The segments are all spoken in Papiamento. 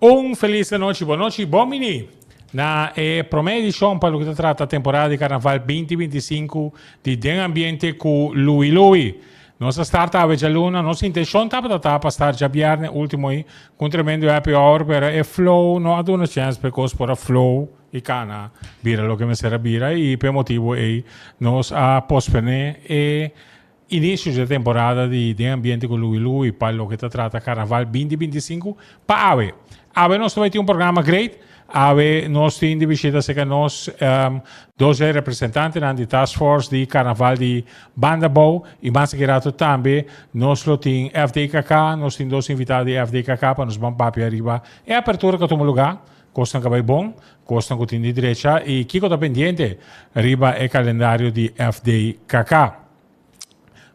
Un felis anochi, bon nochi, bon bini na e prome edicion pa loke ta trata temporada di Carnaval 2025 di Den Ambiente cu Louie Louie. Nos a start awe djaluna, nos intencion tabata ta pa start djabierne ultimo y cu un tremendo happy hour, pero e flow no a duna chance pa e cos por a flow y cana bira loke mester a bira y p'e motibo ey nos a pospone e Inicio dje temporada di Den Ambiente cu Louie Louie pa loke ta trata Carnaval 2025 pa awe. Awe nos ta bay tin un programa great. Awe nos tin di bishita cerca nos dos dje representantenan di Task Force di Carnaval di Banda Bou y mas aki rato tambe nos lo tin FDKK. Nos tin dos invitado di FDKK pa nos ban papia riba e apertura cu a tuma lugar, cosnan cu a bay bon, cosnan cu tin di drecha y kico ta pendiente riba e calendario di FDKK.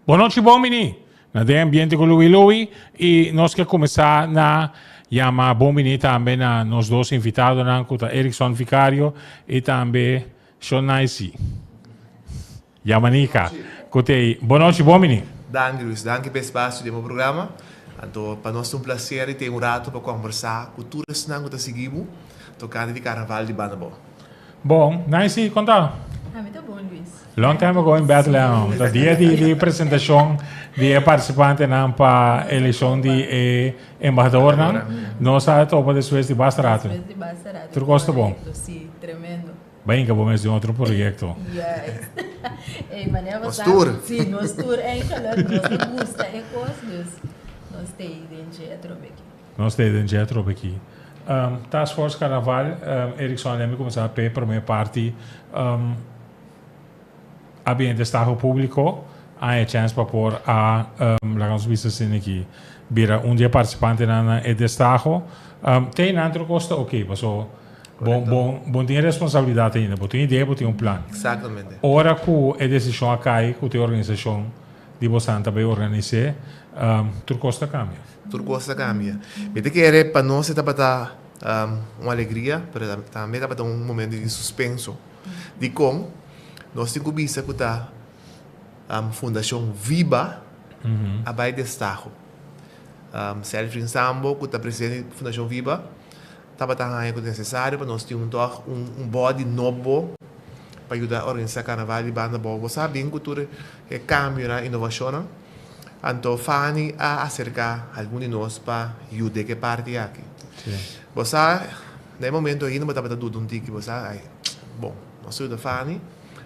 Bon nochi bon bini na Den Ambiente ku Louie Louie y nos ke kuminsá na yama bon bini tambe na nos dos invitadonan ku ta Erickson Vicario y tambe Shonaisi Yamanika ku t'ei. Bon nochi bon bini. Danki Luis, danki pa e spasio den bo programa. Anto pa nos ta un placer di ten un rato pa kombersá ku tur esnan ku ta sigui bo tokante di karnaval di Banda Bou. Bon, Naisi, kon ta? Ami ta bon, Luis. Long time ago in Bethlehem. Ta dia di di presentacion di e participantenan pa eleccion di e embahadornan. Nos a topa despues di basta rato. Despues di basta rato. Tur cos ta bon. Correcto, si, tremendo. Bai hinca bo mes den otro proyecto. Juist. Ey, manera bo Nos sa. tur. Si, nos tur eigenlijk. Nos ta gusta e cos, dus nos ta ey den dje atrobe aki. Nos ta ey den dje atrobe aki. Task Force Carnaval, Erickson, lem mi cuminsa p'e prome parti. A bini destaho publico, a haña chance pa por a, laga nos bisa asina aki, bira un di e participantenan na e destaho. Te einan tur cos ta ok, paso bo, bo, bo tin e responsabilidad ainda, bo tin idea, bo tin un plan. Exactamente. Ora cu e decision a cay cu ta e organisacion di bo santa bay organis'e, tur cos ta cambia. Tur cos ta cambia. Mi ta kere pa nos e tabata un alegria, pero tambe tabata un momento di suspenso. Dikon? Nos tin ku bisa ku ta Fundashon Viba a bai destaho. Selfrin Sambo ku ta presidente di Fundashon Viba tabata haña ku ta nesesario pa nos tin un tòg un bòdi nobo pa yuda organisá karnaval di Banda Bou. Bo sa bin ku tur e kambionan, inovashonnan. Anto Fanny a aserká algun di nos pa yuda ku e parti aki. Bo sa na e momento ainda bo tabata duda un tiki, bo sa ai bon nos a yuda Fanny.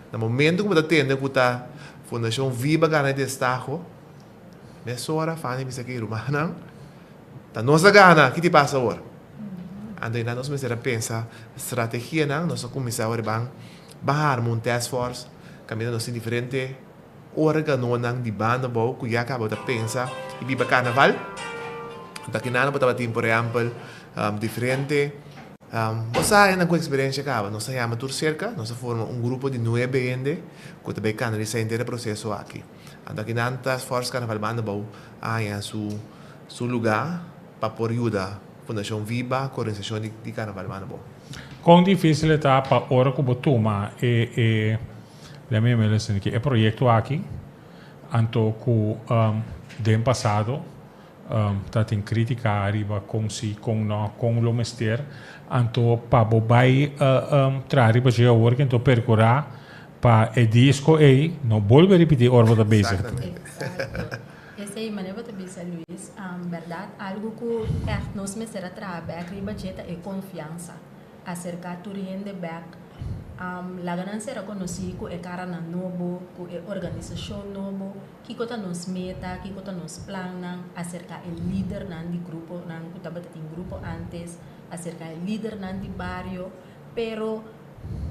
Na momento ku bo ta tende ku ta Fundashon Viba gana e destaho, mesora Fanny bisa ki rumannan ta nos a gana, ki ti pasa awor? Anto einan nos mester a pensa strategianan, nos a kuminsá awor ban ban harma un task force kaminda nos tin diferente Organonan di banda bou ku ya kaba ta pensa i biba karnaval. Ta kinan bo tabatin por ehèmpel diferente bo sa hende ku eksperensia kaba. Nos a yama tur serka, nos a forma un grupo di nuebe hende ku ta bai kanalisá henter e proseso aki. Anto akinan Task Force Karnaval Banda Bou a haña su su lugá pa por yuda Fundashon Viba ku organisashon di Karnaval Banda Bou. Kon difísil e ta pa ora ku bo tuma e e Lem mi mira esaki ki e proyecto aki anto cu den pasado ta tin critica ariba con si con no con lo mester anto pa bo bay traha riba dje awor ki anto percura pa e disco ey no bolbe ripiti ora bo ta bezig. Exacto. Esey manera bo ta bisa Luis, berdad algo cu echt nos mester a traha bek riba dje ta e confiansa. Aserká tur hende bèk. Laga nan sera konosí ku e karanan nobo, ku e organisashon nobo, kiko ta nos meta, kiko ta nos plannan, aserká e lidernan di gruponan ku tabata tin grupo ántes, aserká e lidernan di bario. Pero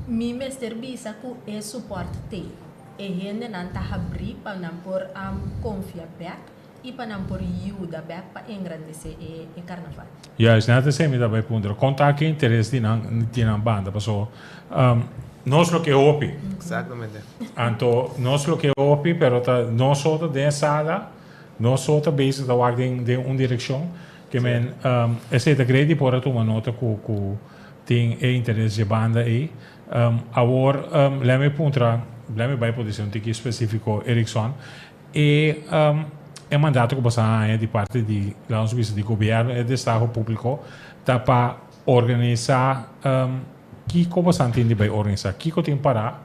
mi mester bisa ku e supòrt t'ei. E hendenan ta habrí pa nan por konfia bèk i pa nan por yuda bek pa engrandesé e karnaval. Juist, net esei mi ta bai puntra. Kon ta ki interes di nan di nan banda? Paso nos lo ke hopi. Exactamente. Anto nos lo ke hopi pero ta nos so ta den e sala, nos so ta bezig ta wak den den un direkshon. Ke men esei ta grei di por a tuma nota ku ku tin e interes dje banda ei. Awor lèmi puntra, lèmi bai por disi un tiki spesifiko Erickson. E E mandato ku boso a haña di parti di, laga nos bisa, di gobièrnu e destaho públiko ta pa organisá. Kiko boso a tin di bai organisá? Kiko tin pará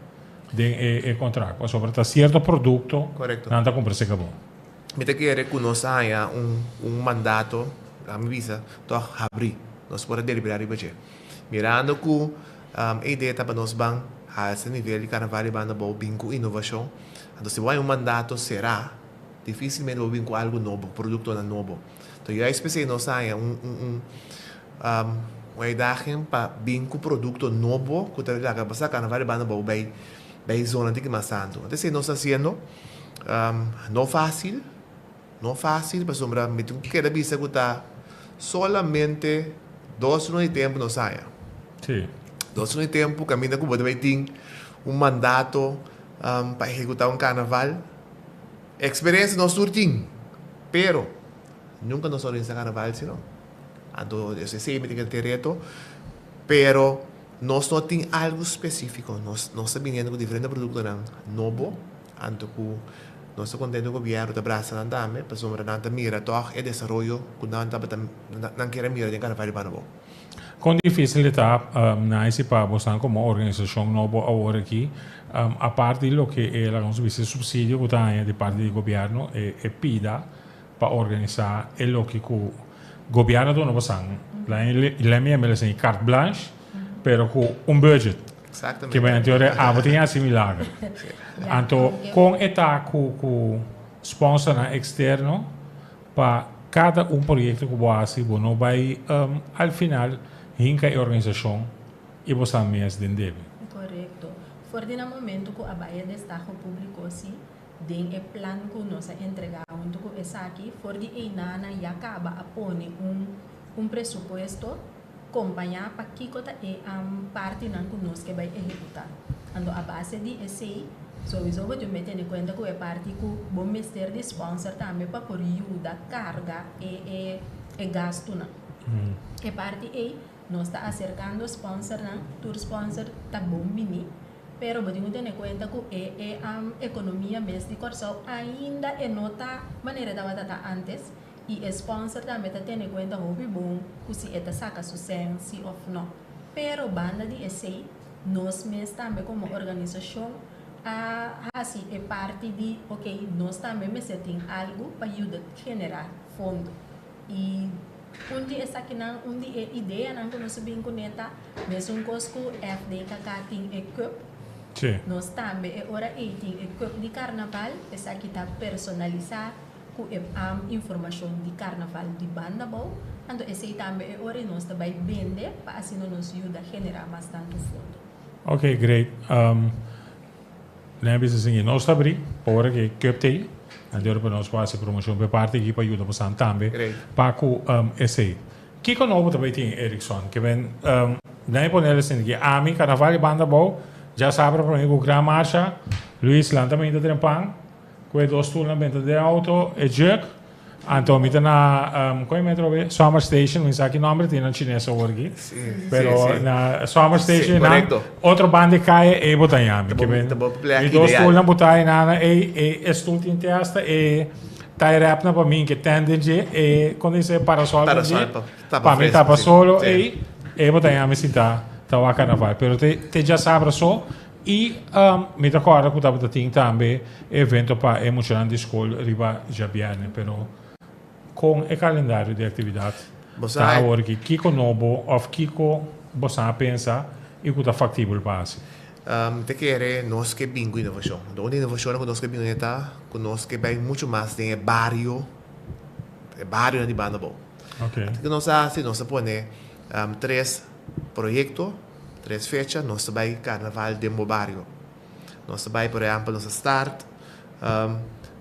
den e kontrakt? Pasobra ta sierto produkto nan ta kumpra seka bo. Mi ta kere ku nos a haña un mandato, laga mi bisa, tòg habrí. Nos por a deliberá riba dje. Mirando ku e idea ta pa nos ban halsa nivel di karnaval di Banda Abou bin ku inovashon. Anto si bo haña un mandato será, difisilmente bo bin ku algu nobo, produktonan nobo. Anto juist p'esei nos a haña un un un uitdaging pa bin ku produkto nobo ku ta laga bo sa karnaval di Banda Abou bai bai zona tiki mas tantu. Anto esei nos ta hasiendo. No fásil, no fásil pasobra mi tin ku keda bisa ku ta solamente dos luna di tempu nos haña. 2 luna di tempu kaminda ku bo ta bai tin un mandato pa ehekutá un karnaval. Eksperensia nos tur tin, pero nunka nos a organisá karnaval si no. Anto esei mi tin ke tin reto, pero nos no tin algu spesífiko. Nos nos ta biniendo ku diferente produktonan nobo, anto ku nos ta kontento ku gobièrnu ta brasa nan tambe, pasobra nan ta mira tòg e desaroyo ku nan tabata nan kier a mira den Karnaval di Banda Abou. Kon difísil e ta, Naisi, pa bosan komo organisashon nobo awor aki, apart di loke e laga nos bisa e supsidio ku ta haña di parti di gobièrnu, e pida pa organisá e loke ku gobièrnu a duna bosan, la mi yama el asina carte blanche, pero ku un budget. Exactamente. Ke men anterior abo tin hasi milager. Anto kon e ta ku sponsornan eksterno pa kada un proyekto ku bo hasi bo no bai al final hinka e organisashon i bo sa mes den debe. Korekto. For di na momento ku a bai e destaho públiko si den e plan ku nos a entregá huntu ku esaki, for di einana ya kaba a pone un un presupuesto kompañá pa kiko ta e partinan ku nos ke bai ehekutá. Anto a base di esei, souiso bo tin bai tene kuenta ku e parti ku bo mester di sponsor tambe pa por yuda karga e e e gastunan. E parti ei nos ta aserkando sponsornan, tur sponsor ta bon bini, pero bo tin ku tene kuenta ku e e ekonomia mes di Kòrsou ainda e no ta manera e tabata ta antes. I e sponsor tambe ta tene kuenta hopi bon ku si e ta saka su sèn si òf nò. Pero banda di esei, nos mes tambe komo organisashon a hasi e parti di ok, nos tambe mester tin algu pa yuda generá fondo. I un di esakinan, un di e ideanan ku nos a bin kuné ta mesun kos ku FDKK tin e cup, nos tambe e ora ei tin e cup di karnaval, esaki ta personalisá. Ku e informashon di karnaval di Banda Bou, anto esei tambe e ora nos ta bai bende pa asina nos yuda generá mas tantu fondo. Ok, great. Nan a bisa sigui, nos ta abrí pa ora ku e cup ta ei, anto ora pa nos por hasi promoshon pa e parti aki pa yuda bosan tambe pa ku esei. Kiko nobo ta bai tin, Erickson? Ke men nan a pone asina ki ami karnaval di Banda Bou dja sabra promé ku gran marsha, Luis lanta mainta trempan, Ku e dos stoelnan benta den auto, e juk. Anto mi ta na, kon e metro awe? Summer Station, mi sa ki nomber tin na chines awor aki. Pero na Summer Station nan, otro banda di kaya ei bo ta yami. Ke men, mi dos stoelnan bo ta einan, ei, ei, e stoel tin te hasta e tie wrap nan pa mi ke tent den dje, e, kon ta bisa, e parasol den dje, pa mi tapa solo ei, ei bo ta yami sinta ta wak karnaval. Pero te, te djasabra so. I mi ta kòrda ku tabata tin tambe e evento pa e muchanan di skol riba djabièrnè, pero kon e kalendario di aktividat ta awor aki? Kiko nobo òf kiko bosan a pensa i ku ta faktibel pa hasi? Mi ta kere nos ke bin ku inovashon. Anto un di inovashonnan ku nos ke bin kuné ta ku nos ke bai muchu mas den e bario, e barionan di Banda Abou. Kiko nos a hasi? Nos a pone tres proyekto. Tres fecha nos ta bai karnaval den bo bario. Nos ta bai por ehèmpel nos ta start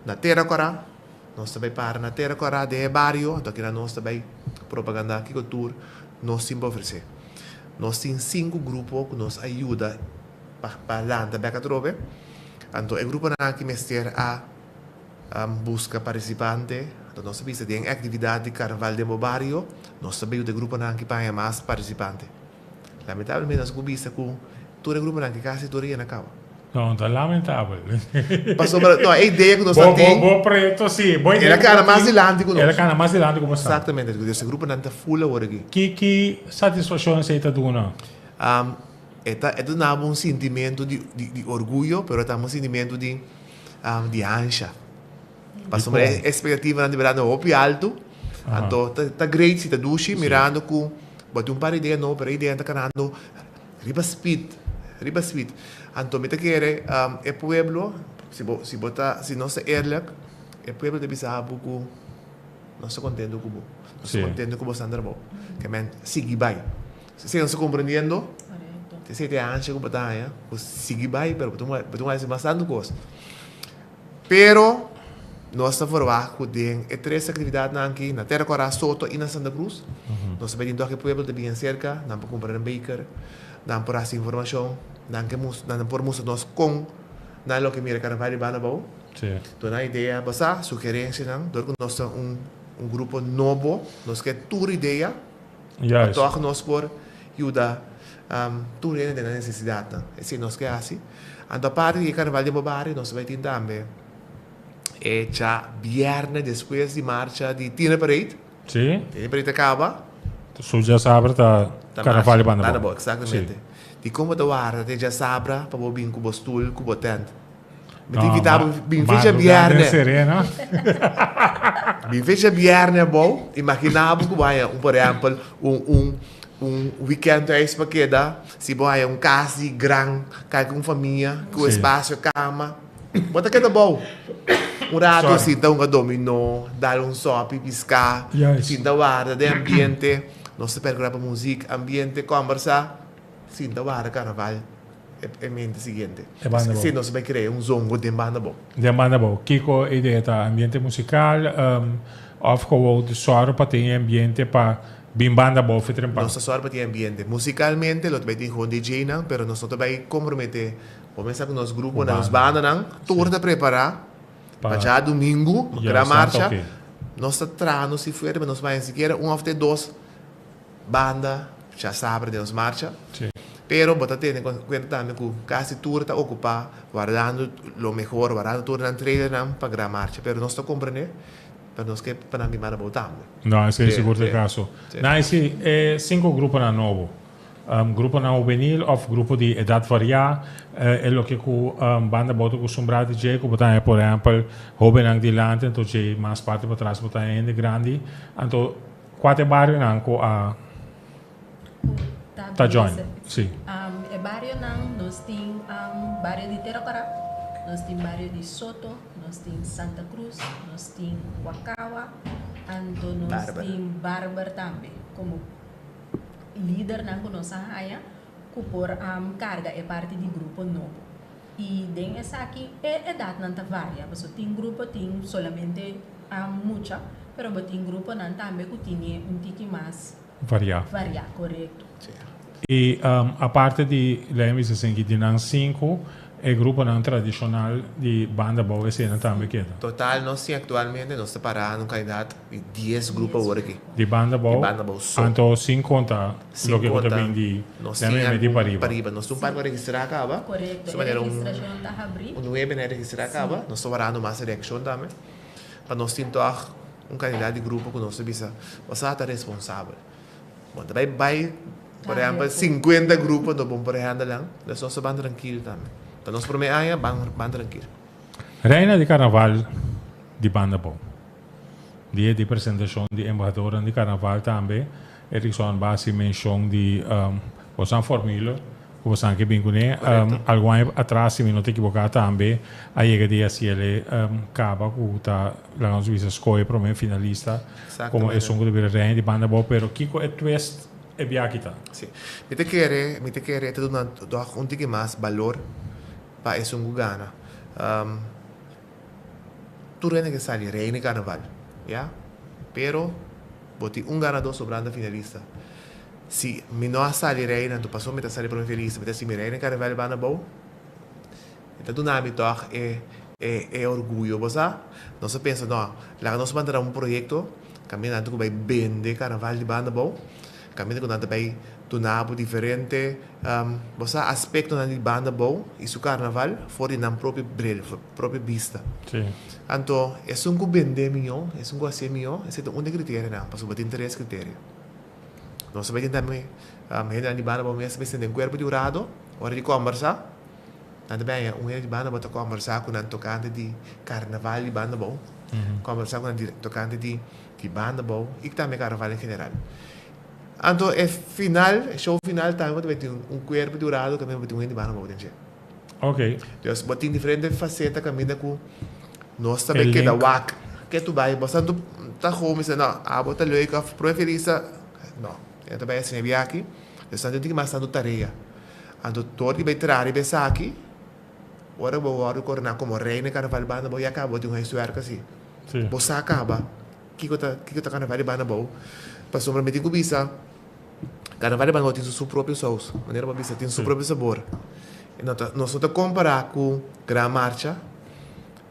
na Tera Kòrá, nos ta bai para na Tera Kòrá den e bario, anto akina nos ta bai propagandá kiko tur nos tin pa ofresé. Nos tin sinku grupo ku nos a yuda pa lanta bèk atrobe, anto e gruponan aki mester a buska partisipante, anto nos ta bisa den e aktividat di karnaval den bo bario nos ta bai yuda e gruponan aki pa haña mas partisipante. Lamentablemente nos ku bisa ku tur e gruponan aki kasi tur a yena kaba. No, ta lamentabel. Pasobra, no, e idea ku nos ta tin. Bo proyekto si, bo idea. El a kana mas dilanti ku nos. El a kana mas dilanti ku bo sa. Eksaktamente, e gruponan ta full awor aki. Ki ki satisfakshon esei ta duna? E ta e ta duna bo un sintimentu di di orguyo, pero tambe un sintimentu di di ansha. Pasobra e ekspektativanan di bèrdat ta hopi altu, anto ta ta great si ta dushi mirando ku bo tin un par idea nobo, pero e ideanan ta kanando riba speed, riba speed. Anto mi ta kere e pueblo, si bo si bo ta si nos ta eerlijk, e pueblo ta bisa bo ku nos ta kontento ku bo, nos ta kontento ku bo stan trabou. Ke men sigui bai. Si nos ta komprendiendo, esei ta e ansha ku bo ta haña, ku sigui bai, pero bo tin ku hasi mas tantu kos. Pero nos ta verwagt ku den e tres aktividatnan aki, na Tera Kòrá, Soto i na Santa Cruz, nos ta bai tin tok e pueblo ta bien serka, nan por kumpra nan beker, nan por hasi informashon, nan ke mus nan por mustra nos kon nan loke mira karnaval di banda abou. Duna idea basá, sugerensianan, dor ku nos ta un un grupo nobo, nos ke tur idea pa tòg nos por yuda tur hende den nan nesesidatnan. Esei nos ke hasi. Anto aparte di e karnaval den bo bario nos ta bai tin tambe e djabièrnè despues di marcha di Tiener Parade. Sí. Tiener Parade ta kaba. So djasabra ta karnaval di Banda Bou. Eksaktamente. Dikon bo ta warda te djasabra pa bo bin ku bo stul ku bo tènt? Mi ta invitá bo bin fecha bièrnè. Bin fecha bièrnè abou. Imaginá bo ku bo haña un por ehèmpel un un un wikènt huis pa keda. Si bo haña un kas di gran kai ku un famia ku espasio kama. Bo ta keda abou. Un rato sinta hunga dominó, dal un sòpi piská, sinta warda den ambiente. Nos ta perkurá pa muzik, ambiente, kòmbersá, sinta warda karnaval. E mente siguiente. E banda bou. Si nos bai crea un zongo den banda bou. Den banda bou. Kico e idea ta? Ambiente musical of gewoon di sòru pa tin e ambiente pa bin banda bou fi trempan? Nos ta sòru pa tin e ambiente. Musicalmente lo ta bai tin gewoon DJ-nan, pero nos no ta bai compromete. Bo mester sa cu nos gruponan, nos bandanan, tur ta prepara pa djadumingu, gran marcha. Nos ta traha nos si fuerte, pero nos bai sikiera un of te dos banda djasabra den nos marcha. Pero bo ta tene kuenta tambe ku kasi tur ta okupá wardando lo mehor, wardando tur nan trailernan pa gran marcha. Pero nos ta komprendé, pero nos ke pa nan bin banda bou tambe. No, esei sigur ta e kaso. Nan si e sinku gruponan nobo, gruponan hubenil òf grupo di edat variá, e loke ku banda bou ta kustumbrá di dje, ku bo ta haña por ehèmpel hóbennan dilanti anto dje mas parti patras bo ta haña hende grandi. Anto kua ta e barionan ku a. Ta join, si. E barionan nos tin bario di Tera Kora, nos tin bario di Soto, nos tin Santa Cruz, nos tin Wakawa, anto nos tin Barber tambe komo lidernan ku nos a haña ku por karga e parti di grupo nobo. I den esaki e edatnan ta varia, pasobra tin grupo tin solamente mucha, pero bo tin gruponan tambe ku tine un tiki mas. Variá. Variá, korekto. I aparte di Lei Misa Sinki di nan sinku, e gruponan tradishonal di banda bou esena tambe keda. Total nos tin aktualmente nos ta pará na un kandidat di dies grupo awor aki. Di banda bou? Di banda bou so. Anto sin konta loke ku ta bin di Lei Misa di pariba. Pariba. Nos tin un par ku a registrá kaba. Korekto, e registrashon ta habrí. Un nuebe na e registrá kaba. Nos ta warando mas reakshon tambe pa nos tin tòg. Un kandidat di grupo ku nos ta bisa, bo sa ta responsabel. Bo ta bai bai, por ehèmpel, sinkuenta grupo no bon por hèndel nan, dus nos ta ban trankil tambe. Ta nos promé aña, ban ban trankil. Reina di Karnaval di Banda Bou. Dia di presentashon di embahadornan di Karnaval tambe Erikson ba hasi menshon di bosan formule ku bosan ke bin kuné. Algun aña atras, si mi no ta ekiboká tambe a yega di hasiel kaba ku ta laga nos bisa skohe promé finalista komo esun ku ta bira reina di Banda Bou. Pero kiko e twist e biaha ta? Sí. Mi ta kere, mi ta kere e ta duna tòg un tiki mas balor pa esun ku gana. Tur hende ke sali reina di karnaval, ya. Pero bo tin un ganadó sobrando finalista. Si mi no a sali reina, anto pasobra mi ta sali prome finalista, mi ta si mi reina di karnaval di banda abou, e ta duna mi tòg e e e orguyo, bo sa. Nos a pensa, no, laga nos mantera un proyekto kaminda nan ta ku bai bende karnaval di banda abou. Kaminda ku nan ta bai duna bo diferente bo sa aspektonan di Banda Bou i su karnaval for di nan propio bril, propio bista. Anto esun ku bende mihó, esun ku hasié mihó, esei ta un di e kriterionan, pasobra bo tin tres kriterio. Nos ta bai tin tambe hendenan di Banda Bou mes ta bai sinta den kuerpo di hurado ora di kòmbersá. Nan ta bèña un hende di Banda Bou ta kòmbersá ku nan tokante di karnaval di Banda Bou, kòmbersá ku nan tokante di di Banda Bou i tambe karnaval en general. Anto e final, e show final tambe bo ta bai tin un kuerpo di hurado kaminda bo tin un hende di Banda Bou den dje. Dus bo tin diferente faseta kaminda ku nos ta bai keda wak ke tu bai. Bo sa ta hopi bisa no abo ta leuk òf preferisa no e ta bai asina biaha aki. Dus nan tin ki mas tantu tarea. Anto dor di bai traha riba esaki, ora bo wòrdu koroná komo reina di karnaval di Banda Bou, ya kaba bo tin un huiswerk asi. Bo sa kaba kiko ta kiko ta karnaval di Banda Bou. Pasobra mi tin ku bisa, karnaval di Banda Bou tin su propio sous, manera bo a bisa, tin su propio sabor. E no ta nos no ta kompará ku Gran Marcha.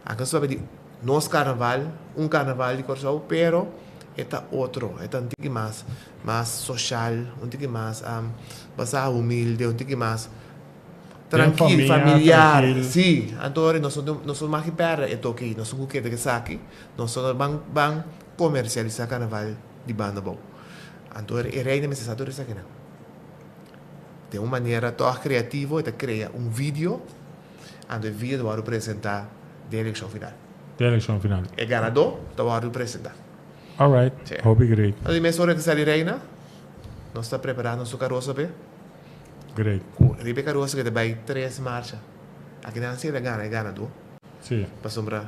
Aki nos ta papia di nos karnaval, un karnaval di Kòrsou, pero e ta otro, e ta un tiki mas mas social, un tiki mas basá humilde, un tiki mas trankil, familiar. Sí, anto ora nos no nos no mag di pèrdè e toke ei, nos no ku keda ku esaki, nos no ban ban komersialisá karnaval di banda abou. Anto ora e reina mester sa tur esakinan. Den un manera tòg kreativo e ta krea un video, anto e video ta wòrdu presentá den elekshon final. Den elekshon final. E ganadó ta wòrdu presentá. Alright, hopi great. Anto di mes ora ku sali reina, nos ta preparando su karosa p'e. Great. Ku riba e karosa ku e ta bai tres marcha. Akinan si e ta gana e ganadó. Si. Pasobra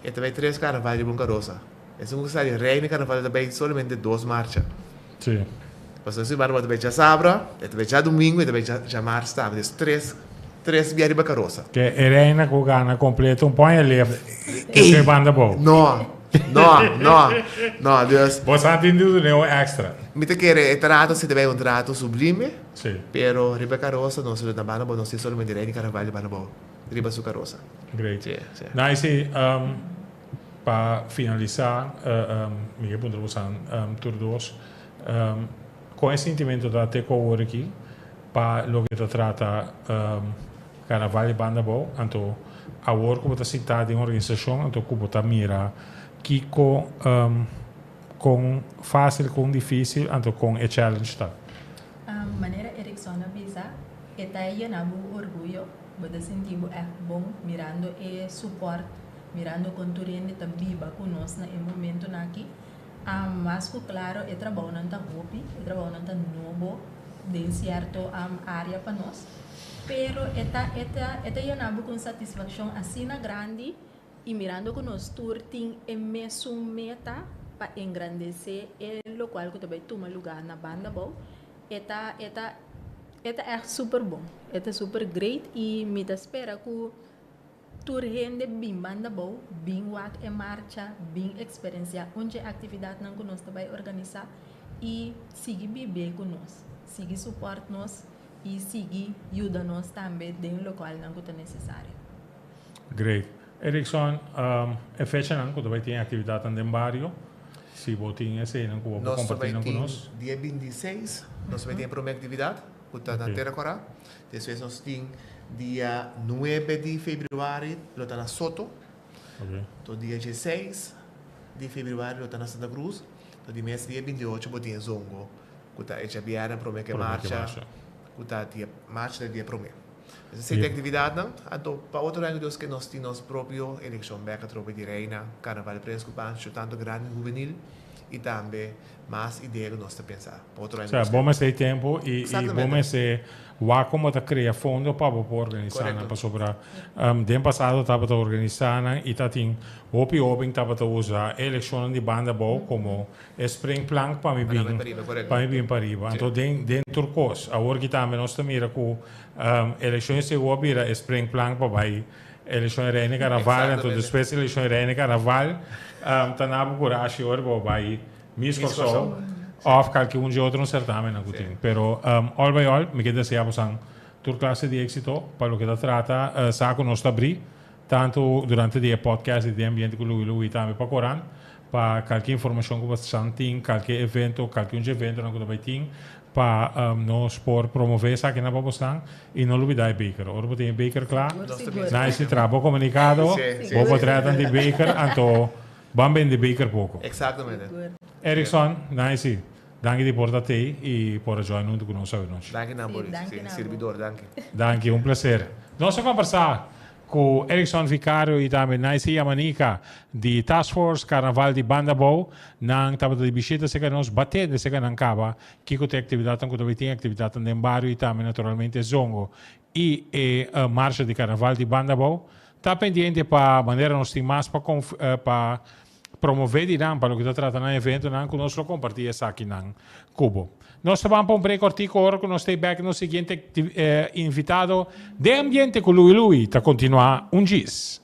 e ta bai tres karnaval riba un karosa. Esun ku sali reina karnaval e ta bai solamente dos marcha. Si. Pasobra si barba ta bai djasabra, e ta bai djadumingu, e ta bai djamars tambe. Dus tres, tres bia riba karosa. Ke e reina ku gana kompleto un pon e lef e banda abou. No. No, no, no, dus. Bo sa tin di duna un extra. Mi ta kere e trato si ta bay un trato sublime. Si. Pero riba e karosa nos lo na banda abou, nos tin solamente Rey di Carnaval di banda abou riba su karosa. Great. Si, si. Nice, pa finalisa mi ke puntra bosan tur dos, kon e sintimento ta te ku awor aki pa loke ta trata Carnaval di banda abou, anto awor ku bo ta sintá den organisashon anto ku bo ta mira kiko kon fásil kon difísil anto kon e challenge ta. Manera Erickson a bisa, e ta yena bo orguyo, bo ta sinti bo ègt bon mirando e support, mirando kon tur hende ta biba ku nos na e momentunan aki. Mas ku klaro e trabounan ta hopi, e trabounan ta nobo den sierto área pa nos. Pero e ta e ta e ta yena bo ku un satisfakshon asina grandi i mirando ku nos tur tin e mesun meta pa engrandesé e lokual ku ta bai tuma lugá na banda abou, e ta e ta e ta ègt super bon, e ta super great i mi ta spera ku tur hende bin banda abou, bin wak e marcha, bin eksperensiá un dje aktividatnan ku nos ta bai organisá i sigui bib'é ku nos, sigui supòrt nos. i sigui yuda nos tambe den lokualnan ku ta nesesario. Great. Erickson, e fechanan ku ta bai tin aktividatnan den bario, si bo tin eseinan ku bo por kompartí nan ku nos. Nos ta bai tin dia 26, nos ta bai tin e promé aktividat ku ta na Tera Kòrá. Despues nos tin dia 9 di febrüari lo ta na Soto. Anto dia 16 di febrüari lo ta na Santa Cruz. Anto di mes dia 28 bo tin e zongo. Ku ta e djabièrnè promé ku e marcha, ku ta dia marcha ta dia promé. Esei ta e aktividatnan. Anto pa otro aña ku Dios ke nos tin nos propio elekshon bèk atrobe di Reina, Karnaval Prens ku Pancho, tantu grandi hubenil i tambe mas idea ku nos ta pensa pa otro aña ku Dios ke. Bo mester e tempu i bo mester wak komo ta krea fondo pa bo por organisá nan pasobra den pasado tabata organisá nan i ta tin hopi hóben tabata usa e elekshonnan di banda abou komo E springplank pa mi bin pa mi bin pariba. Anto den den tur kos. Awor ki tambe nos ta mira ku elekshon esei a bira e springplank pa bai elekshon e Reina e Karnaval. Anto despues elekshon e Reina e Karnaval ta na bo kurashi ora bo bai Miss Kòrsou òf kalke un dje otro un sertamennan ku tin. Pero òl bai òl mi ke desea bosan tur klase di éksito pa loke ta trata sa ku nos ta bri Tantu durante di e podcast di Den Ambiente ku Louie Louie tambe pa korant pa kalke informashon ku bo san tin, kalke evento, kalke un dje eventonan ku ta bai tin. pa nos por promove esakinan pa bosnan y no lubida e beker. Ora bo tin e beker kla, nice di traha bo comunicado, bo potretnan di beker, anto ban bende beker poco. Exactamente. Erickson, nice. Danki di por ta tey y por a join hunto cu nos awe nochi. Danki na bo, sirbidor, danki. Danki, un placer. Nos a combersa cu Erickson Vicario y tambe Naisi Yamanika di Task Force Carnaval di Banda Bou. Nan tabata di bishita cerca nos, batende cerca nan caba kico ta e actividadnan cu ta bay tin, actividadnan den bario y tambe naturalmente e zongo y e marcha di Carnaval di Banda Bou. Ta pendiente pa manera nos tin mas pa pa Promové di nan pa loke ta trata nan eventonan ku nos lo kompartí esakinan ku bo. Nos ta ban pa un break kòrtiku ora ku nos ta bèk nos siguiente invitado den ambiente ku Louie Louie ta kontinuá un djis.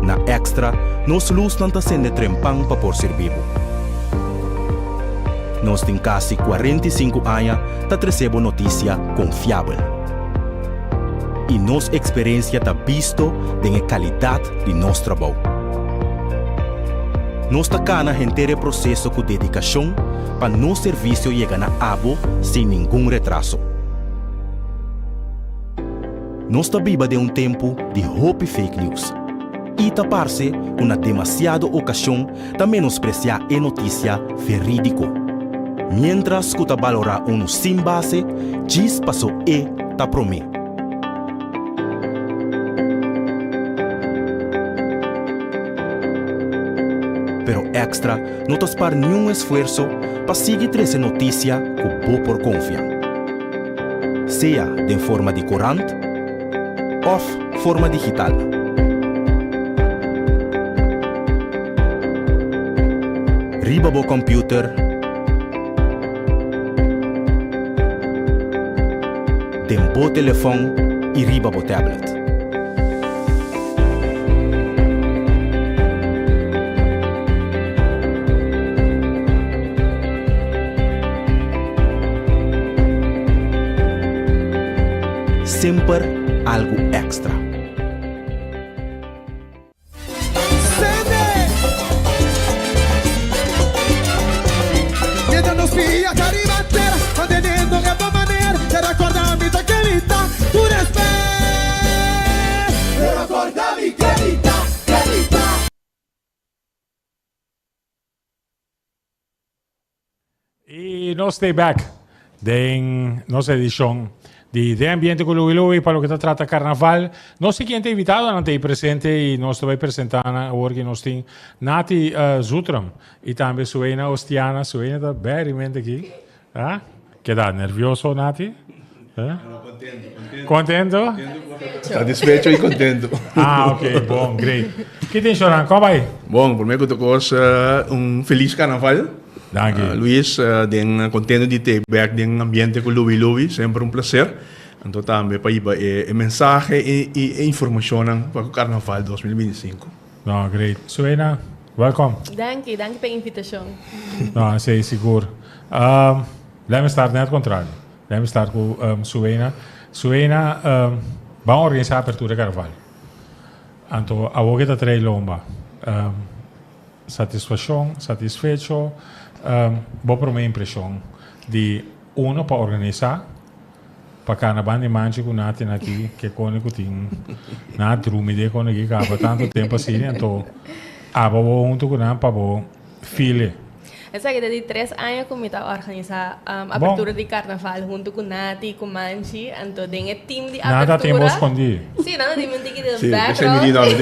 Na Extra, nos lusnan ta sende trempan pa por sirbi bo. Nos tin kasi 45 aña ta trese bo notisia konfiabel. I nos eksperensia ta bisto den e kalidat di nos trabou. Nos ta kana henter e proseso ku dedikashon pa nos servisio yega na abo sin ningun retraso. Nos ta biba den un tempu di hopi fake news i ta parse ku na demasiado okashon ta menospresiá e notisia verídiko, miéntras ku ta balorá unu sin base djis paso e ta promé. Pero Extra no ta spar niun esfuerso pa sigui trese notisia ku bo por konfia. Sea den forma di korant òf forma digital. Riba bo kòmpiuter, den bo telefòn i riba bo tablet. Semper algu èkstra. Y nos stay back den nos edicion di Den Ambiente cu Louie Louie pa loke ta trata carnaval. Nos siguiente invitadonan ta ahí presente y nos ta bay presenta nan awor ki nos tin Nati Zutram y tambe Suena Ostiana. Suena ta berry mente aki. Ah, keda nervioso Nati? Eh? No, contento, contento. Contento? Satisfecho y contento. Ah, ok, bon, great. Ki tin Shoran, kon bai? Bon, prome ku tur kos, un felis karnaval. Danki. Luis, den contento di te bek den ambiente ku Louie Louie, semper un placer. Anto tambe pa hiba e mensahe i e informashonnan pa ku karnaval 2025. No, great. Suena, welcome. Danki, danki pa e invitashon. No, esei sigur. Um, let me start net contrario. Let me start ku um, Suena. Suena, um, ban organisa apertura carnaval. Anto, awo ke ta trei lomba. Um, satisfashon, satisfecho, um, bo prome impreshon di uno pa organisa, Pa cana banda di manchi cu Nati na aki ke cone cu tin na drumi de cone aki caba tanto tempo asina anto aba bo hunto cu nan pa bo file. Esaki ta di tres aña cu mi ta organisa apertura di carnaval hunto cu Nati cu Manchi anto den e team di apertura. Nan ta tin bo scondi. Si nan ta tin mi un tiki den background. Si, esei mi di no, mi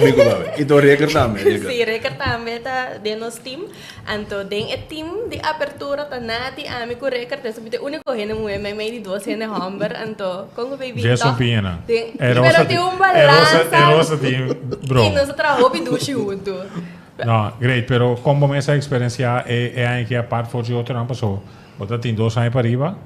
tin cu Reker tambe. Si, Reker tambe ta den nos team. Anto den e team di apertura ta Nati, ami ku Rickert, eso mi ta e úniko hende muhé meimei di dos hende hòmber, anto kon ku bay bin Djes un tòg piñanan. den E Rosa pero tin un e Rosa balansa e Rosa tin i broma. nos a traha hopi dushi huntu. No, great, pero kon bo mes a eksperensiá e e aña aki apart for di otronan? Paso bo ta tin dos aña pariba.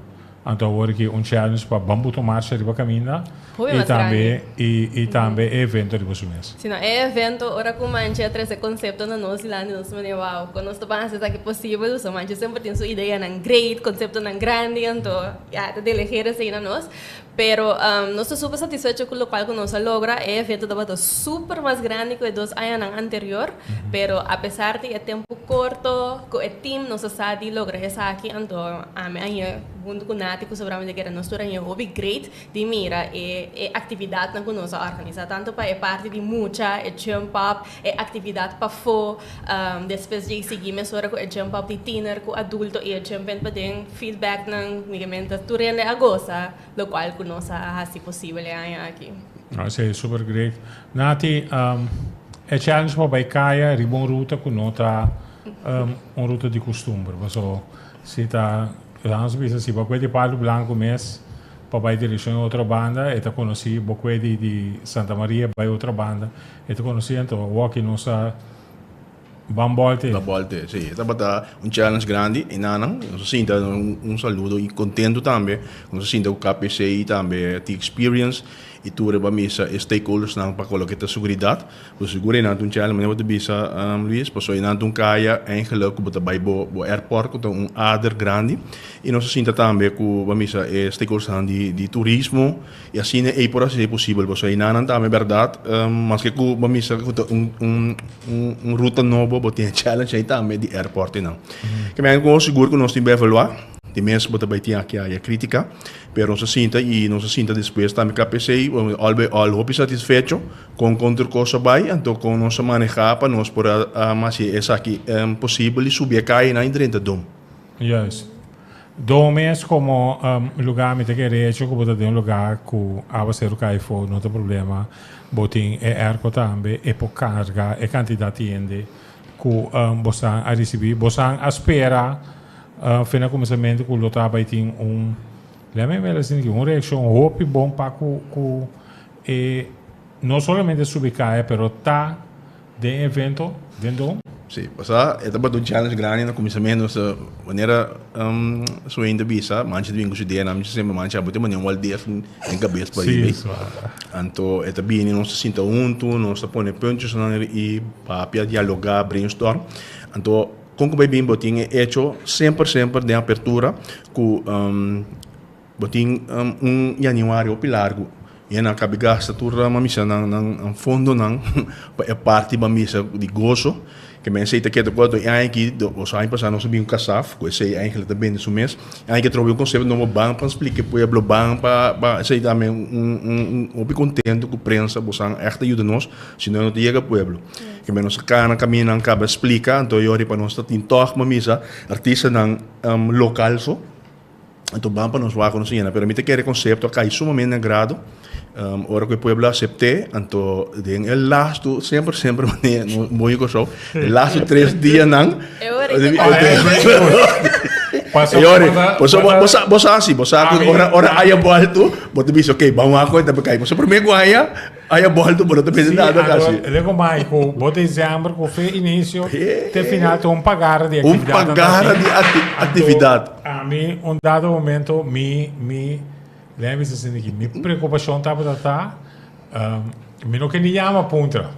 Anto awor aki un challenge pa ban buta un marcha riba caminda Hopi y mas tambe grandi. y y tambe e evento riba su mes. Si no, e evento ora cu Manchi a trece concepto na nos dilanti nos mane wow, con nos ta ban haci esaki posibel, so Manchi semper tin su ideanan great, conceptonan grandi, anto ya ta delegera esey na nos. Pero nos ta super satisfecho cu locual cu nos a logra, e evento tabata super mas grandi cu e dos añanan anterior, pero a pesar di e tempo corto cu e team nos a sa di logra esaki, anto ami a haña hunto cu Nati cu sobramente kere nos tur a haña hopi great di mira e e actividadnan cu nos a organisa, tanto pa e parti di mucha, e jump up, e actividad pafo, despues djei sigui mesora cu e jump up di tiener cu adulto y e jump in paden feedbacknan, únicamente tur hende a goza locual cu nos a haci posibel e aña aki. Esey e super great. Nati, e challenge pa bay caya riba un ruta cu no ta un ruta di custumber, paso si ta, nos bisa si bo a cuer di Palo Blanco mes, Pa bai direccion e otro banda e ta conoci bo cue di di Santa Maria bai otro banda e ta conoci anto awor ki nos a ban bolte. Ban bolte si e tabata un challenge grandi y nanan nos a sinta un saludo y contento tambe nos a sinta cu KPC y tambe T-Experience y tur e ba misa e stakeholders nan pa cu loke ta seguridad. Bo sigur einan ta un challenge manera bo ta bisa Luis pasobra einan ta un kaya eigenlijk ku bo ta bai bo bo airport ku ta un ader grandi i nos a sinta tambe ku bo a misa e stakeholdersnan di di turismo i asina ei por hasi posibel pasobra einanan tambe bèrdat maske ku bo a misa ku ta un un un ruta nobo bo tin e challenge ei tambe di airport einan. Ke men ku sigur ku nos tin bo evaluá di mes bo ta bai tin aki aya kritika pero nos a sinta i nos a sinta despues tambe KPC all by all hopi satisfecho. Kon kon tur kos a bai, anto kon nos a manehá pa nos por a hasi esaki posibel di subi e kayanan i drenta Dom. Juist. Dom mes komo lugá mi ta kere hecho ku bo ta den un lugá ku awaseru kai afó no ta problema. Bo tin e airco tambe, e por karga e kantidat di hende ku bosan a risibí. Bosan a spera fe na kuminsamentu ku lo ta bai tin un, lèt mi mira un reakshon hopi bon pa ku ku. E no solamente subi kaya pero ta den evento den dom. Sí, pasá e tabata un challenge grandi na kuminsamentu nos manera su hende bisa mancha ta bin ku su ideanan mi semper mancha abo tin manera un waldef den kabes pa riba anto e ta bini nos ta sinta huntu nos ta pone punchesnan i papia dialoga brainstorm anto kon ku bai bin bo tin e hecho semper semper den apertura ku. Bo tin un januari hopi largu i nan kabi gasta tur nan misa nan nan fondonan pa e parti ban misa di goso ke men esei ta keda ku otro e aña aki os aña pasa nos a bin ku kasaf ku esei eigenlijk ta bende su mes e aña aki atrobe un konsepto nobo ban pa splika e pueblo ban pa pa esei tambe un un hopi kontento ku prensa bosan ègt a yuda nos si no no ta yega pueblo ke men nos a kana kaminda nan kaba splika anto yori pa nos ta tin tòg ban misa artistanan lokal so. Anto ban pa nos wak ku nos a yena. Pero mi ta kere e konsepto a kai sumamente na grado. Ora ku e pueblo a asept'é, anto den e lastu, semper semper manera no moña Kòrsou, e lastu tres dianan. E ora i ta E ora, bo sa bo sa si, bo sa ku ora ora haya bòltu, bo ta bisa oke ban wak ku e ta kai. Pasobra promé ku haya. Aya bolto bo no ta pensa nada kasi. Lego mai ku bo december ku fe inicio te final ta un pagara di Un actividad. pagara di actividad. Ami un dado momento mi mi lei mi sa aki mi preocupacion tabata ta mi no ke ni yama puntra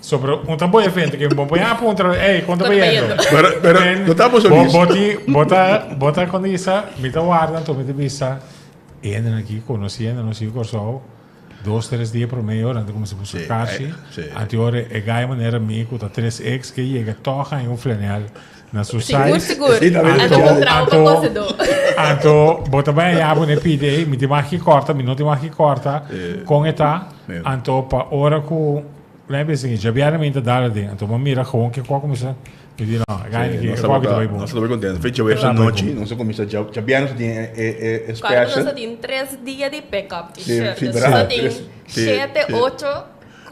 sobre un ta bo evento ke bo por yama puntra ey kon ta bayendo. Pero pero no ta bo so Bo ti bo ta bo ta kon bisa mi ta warda anto mi ta bisa e hendenan aki konosi hendenan si Kòrsou. Dos tres dia prome ora nan ta kuminsá buska Sí, karchi. eh, sí. Anti ora e gai manera mi ku ta 3X ke yega tòg haña un flanel na su Sigur, size. sigur. Sí, también Anto Anto- un trauma anto- kosedó. Anto bo ta bai allá bo ne pidi ei, mi tin mag ki kòrta, mi no tin mag ki kòrta, kon e ta. Sí. Anto pa ora ku Lei bisa ki djabièrnè mi ta dal aden, anto bo mira gewoon ke kua kuminsá, mi di no, e gai Sí, e nos kua ki ta tabata, bai bon. nos tabata contento. Fecha jueves Ta bai anochi, bon. nos a cuminsa dja, djabièrnè nos a tin e, e, e, e Kòrda special. nos a tin tres dia di pick up Sí, t-shirt. sí, Dus bra, nos a tin tres, sí, shete, sí. ocho.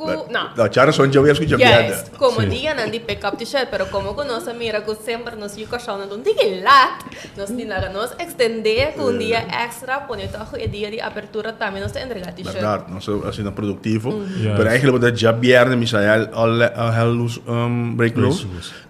Ku, no. No, djarason djaweps ku djabièrnè. Juist, komo dianan di pick up t-shirt, pero komo ku nos a mira ku semper nos yu Kòrsou nan ta un tiki lat, nos tin laga nos ekstendé ku un dia èkstra, pone tòg ku e dia di apertura tambe nos ta entregá t-shirt. Bèrdat, nos a asina produktivo. Pero eigenlijk bo ta djabièrnè mi sa all hell loose break loose.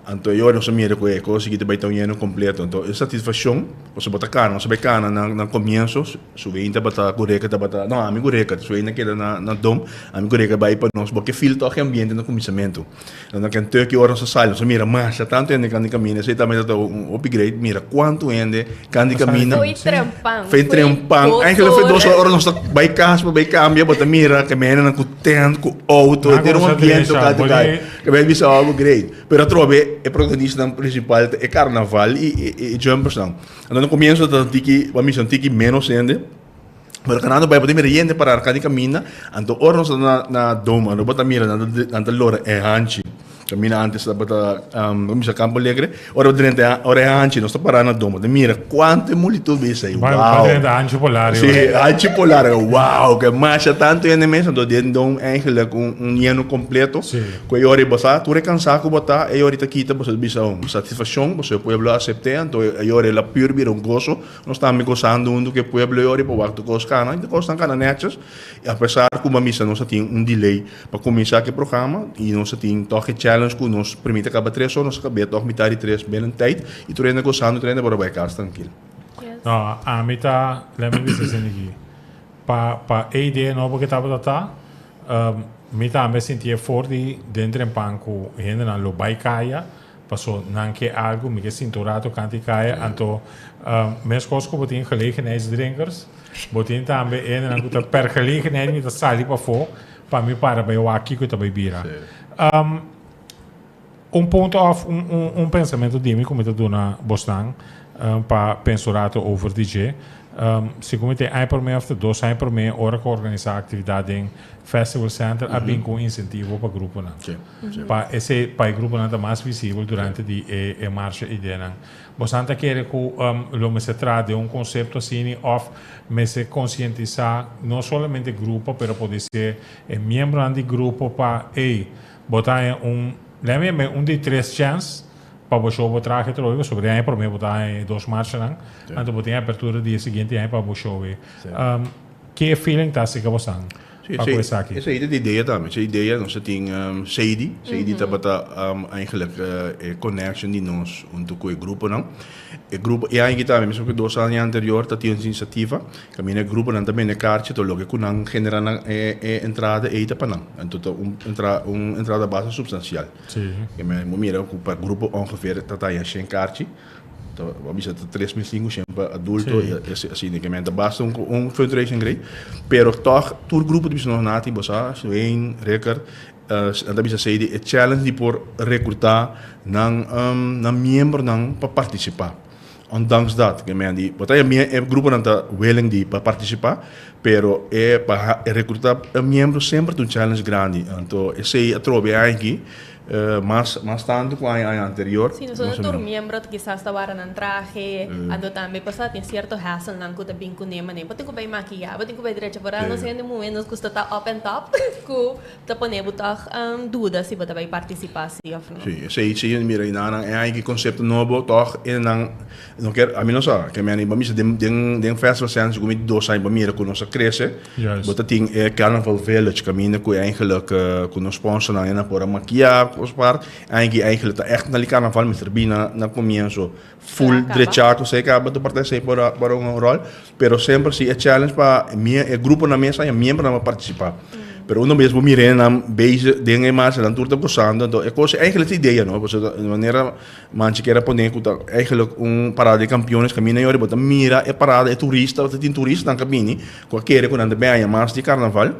Anto e ora nos a mira ku e kos sigui ta bai ta un yeno kompleto. Anto e satisfakshon, pasobra bo ta kana, nos a bai kana na komienso, Suwein tabata ku Reka tabata, no, ami ku Reka, Suwein a keda na na dom, ami ku Reka bai pa nos bo ke feel tòg e ambiente na kuminsamentu. Na Kentucky ora nos a sali nos a mira masha tantu hende kanda kaminda, esei tambe tabata un hopi great, mira kuantu hende kanda kaminda. Foi trempan. Foi trempan, eigenlijk foi dos ora ora nos ta bai kas pa bai kambia bo ta mira ke mennan ku tent, ku outo, henter un ambiente kanda kai. Ke men bisa algu great. Pero atrobe e protagonistanan prinsipal ta e karnaval i e jumpersnan. Anto na comienzo ta tiki, pa mi son tiki menos hende. Pero canando bai bo ta mira yende para arca di caminda. Anto ora nos ta na na dome, anto bo ta mira nan ta nan ta lora e hanchi. Caminda antes tabata um, mi sa Campo Alegre. Ora bo drenta ora e hanchi nos ta para na dome, bo ta mira cuanto e multitud bisa ei. Bai Wow. drenta hanchi polar. Sí, hanchi polar. Wow, ke masha tanto hende mes. Anto den dome eigenlijk un un yeno completo. Sí. Ku e yori bo sa tur e kansá ku bo ta, e yori ta kita boso ta bisa un satisfakshon, boso e pueblo a asept'é, anto e yori el a pur bira un goso, nos tambe gosando huntu ku e pueblo e yori pa wak tur kos kana, i tur kosnan kana nètjes, i apesar ku bo a misa nos a tin un delay pa kuminsá ku e programa, i nos a tin tòg e challenge ku nos primita kaba tres ora, nos a kab'é tòg mitá di tres benen tèit, i tur hende gosando, tur hende por a bai kas trankil. No, ami ta, lèt mi bisa esei aki, pa pa e idea nobo ke tabata ta, Mi tambe sintié for di den trempan ku hendenan lo bai kaya, paso nan ke algu, mi ke sinti un rato kanti kaya, anto meskos ku bo tin gelegenheidsdrinkers, bo tin tambe hendenan ku ta per gelegenheid mi ta sali pafó pa mi para bai wak kiko ta bai bira. Un punto òf un pensamentu di mi ku mi ta duna bosnan pa pensa un rato over di dje. Segun mi ta e aña promé òf ta dos aña promé ora ku a organisá aktividat den Festival Center a bin ku un insentivo pa gruponan. Pa esei pa e gruponan ta mas visibel durante di e marsha ideanan. Bosnan ta kere ku lo mester traha den un konsepto asini òf mester konsientisá no solamente grupo pero podise e miembronan di grupo pa ey Bo ta haña un, lèmi yam'é un di tres chèns pa bo show bo trahe trobe, pasobra e aña promé bo ta haña e dos marchanan, anto bo tin e apertura di e siguiente aña pa bo show e. Ke feeling ta asika bosan pa ku esaki? Esei ta di idea tambe. Esei idea nos a tin Sadie. Sadie tabata eigenlijk e connection di nos hunto ku e gruponan. E grupo e aña aki tambe, mesmo ku dos aña anterior ta tin un inisiativa. Kaminda e gruponan ta bende karchi to loke ku nan genera na e e entrada ei ta pa nan. Anto ta un entra un entrada basta supstansial. Ke men bo mira ku pa grupo ongeveer ta taña shen karchi, ta bo a bisa ta 3500 pa adulto i asina. Ke men ta basta un un fundraising grei. Pero tòg tur grupo ta bisa nos Nati bo sa, Swain, Rickert, nan ta bisa esei di e challenge di por rekrutá nan nan miembronan pa partisipá. Ondanks dat, ke men di, bo ta e gruponan ta willing di pa partisipá, pero e pa rekrutá e miembro semper ta un challenge grandi. Anto esei atrobe e aña aki mas mas tantu ku aña aña anterior. Si, nosotros tur miembro kisas ta wara nan trahe, anto tambe pasá tin sierto hasslenan ku ta bin kuné, manera bo tin ku bai makiyá, bo tin ku bai drecha, por a nos hende muhé nos gusta ta up and top ku Ta pone bo tòg duda si bo ta bai partisipá si òf no. Sí, esei sí, mira i nan e haña ki konsepto nobo tòg e nan no kier, ami no sa, ke meni bo misa den den den Festival Center segun mi dos aña bo mira ku nos a krese, bo ta tin e Carnival Village kaminda ku eigenlik ku nos sponsornan e nan por a makiá kos apart, haña ki eigenlik ta ègt na di karnaval mester bini na na komienso full drechá ku esei kaba ta parti esei por a por a un ròl. Pero semper si e challenge pa mi e gruponan mes a miembronan pa participa. Pero uno mes bo mira nan bezig den e marcha nan tur ta gozando enton e cos eigenlijk ta idea no pasobra ta manera manchi kier a pone cu ta eigenlijk un parada di campeones caminda yori bo ta mira e parada e turista ta tin turistanan ca bini cu a kere cu nan ta bin haña mas di carnaval.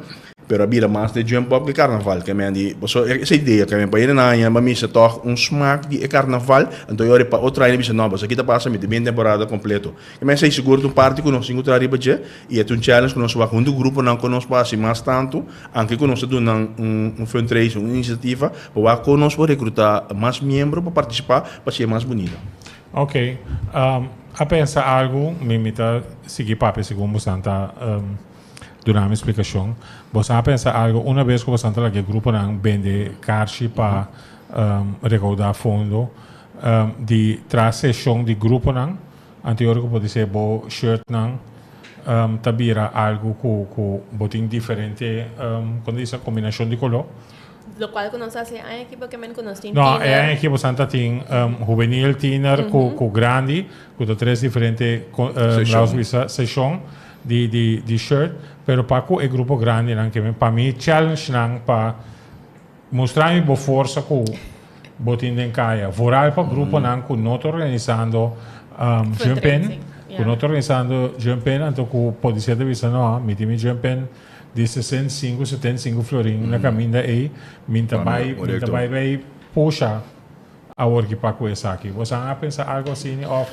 Pero a bira mas de jump up ke karnaval. Ke men di, paso esa idea ke men pa hende nan haña ba misa tòg un smak di e karnaval, anto yori pa otro aña bisa no, paso aki ta pasa mi ta bin temporada kompleto. Ke men esei sigur ta un parti ku nos tin ku traha riba dje i e ta un challenge ku nos wak huntu ku gruponan ku nos por hasi mas tantu, anke ku nos ta duna nan un fundraising, un inisiativa pa wak kon nos por rekrutá mas miembro pa partisipá pa hasié mas bunita. Ok, a pensa algu, mi mi ta sigui papia segun bosan ta. Duna mi splikashon. Boso a pensa algu una bes ku boso ta laga e gruponan bende karchi pa rekoudá fondo di tras seshon di gruponan anterior ku podisé bo shirtnan ta bira algu ku ku bo tin diferente kon ta bisa kombinashon di koló. Lokual ku nos hasi e aña aki porque men ku nos tin No, e tiner. aña aki boso ta tin hubenil, tiner ku ku grandi ku ta tres diferente Seshon. bisa seshon. Di di di shirt pero pa ku e grupo grandinan ke mi pa mi challenge nan pa mustra mi bo forsa ku bo tin den kaya vooral pa gruponan ku no ta organisando jump in ku no ta organisando jump in anto ku polisía ta bisa no mi tin mi jump in di 65 75 florin na kaminda ei mi ta bai mi ta bai bai pusha Awor ki pa ku esaki? Boso a pensa algu asini òf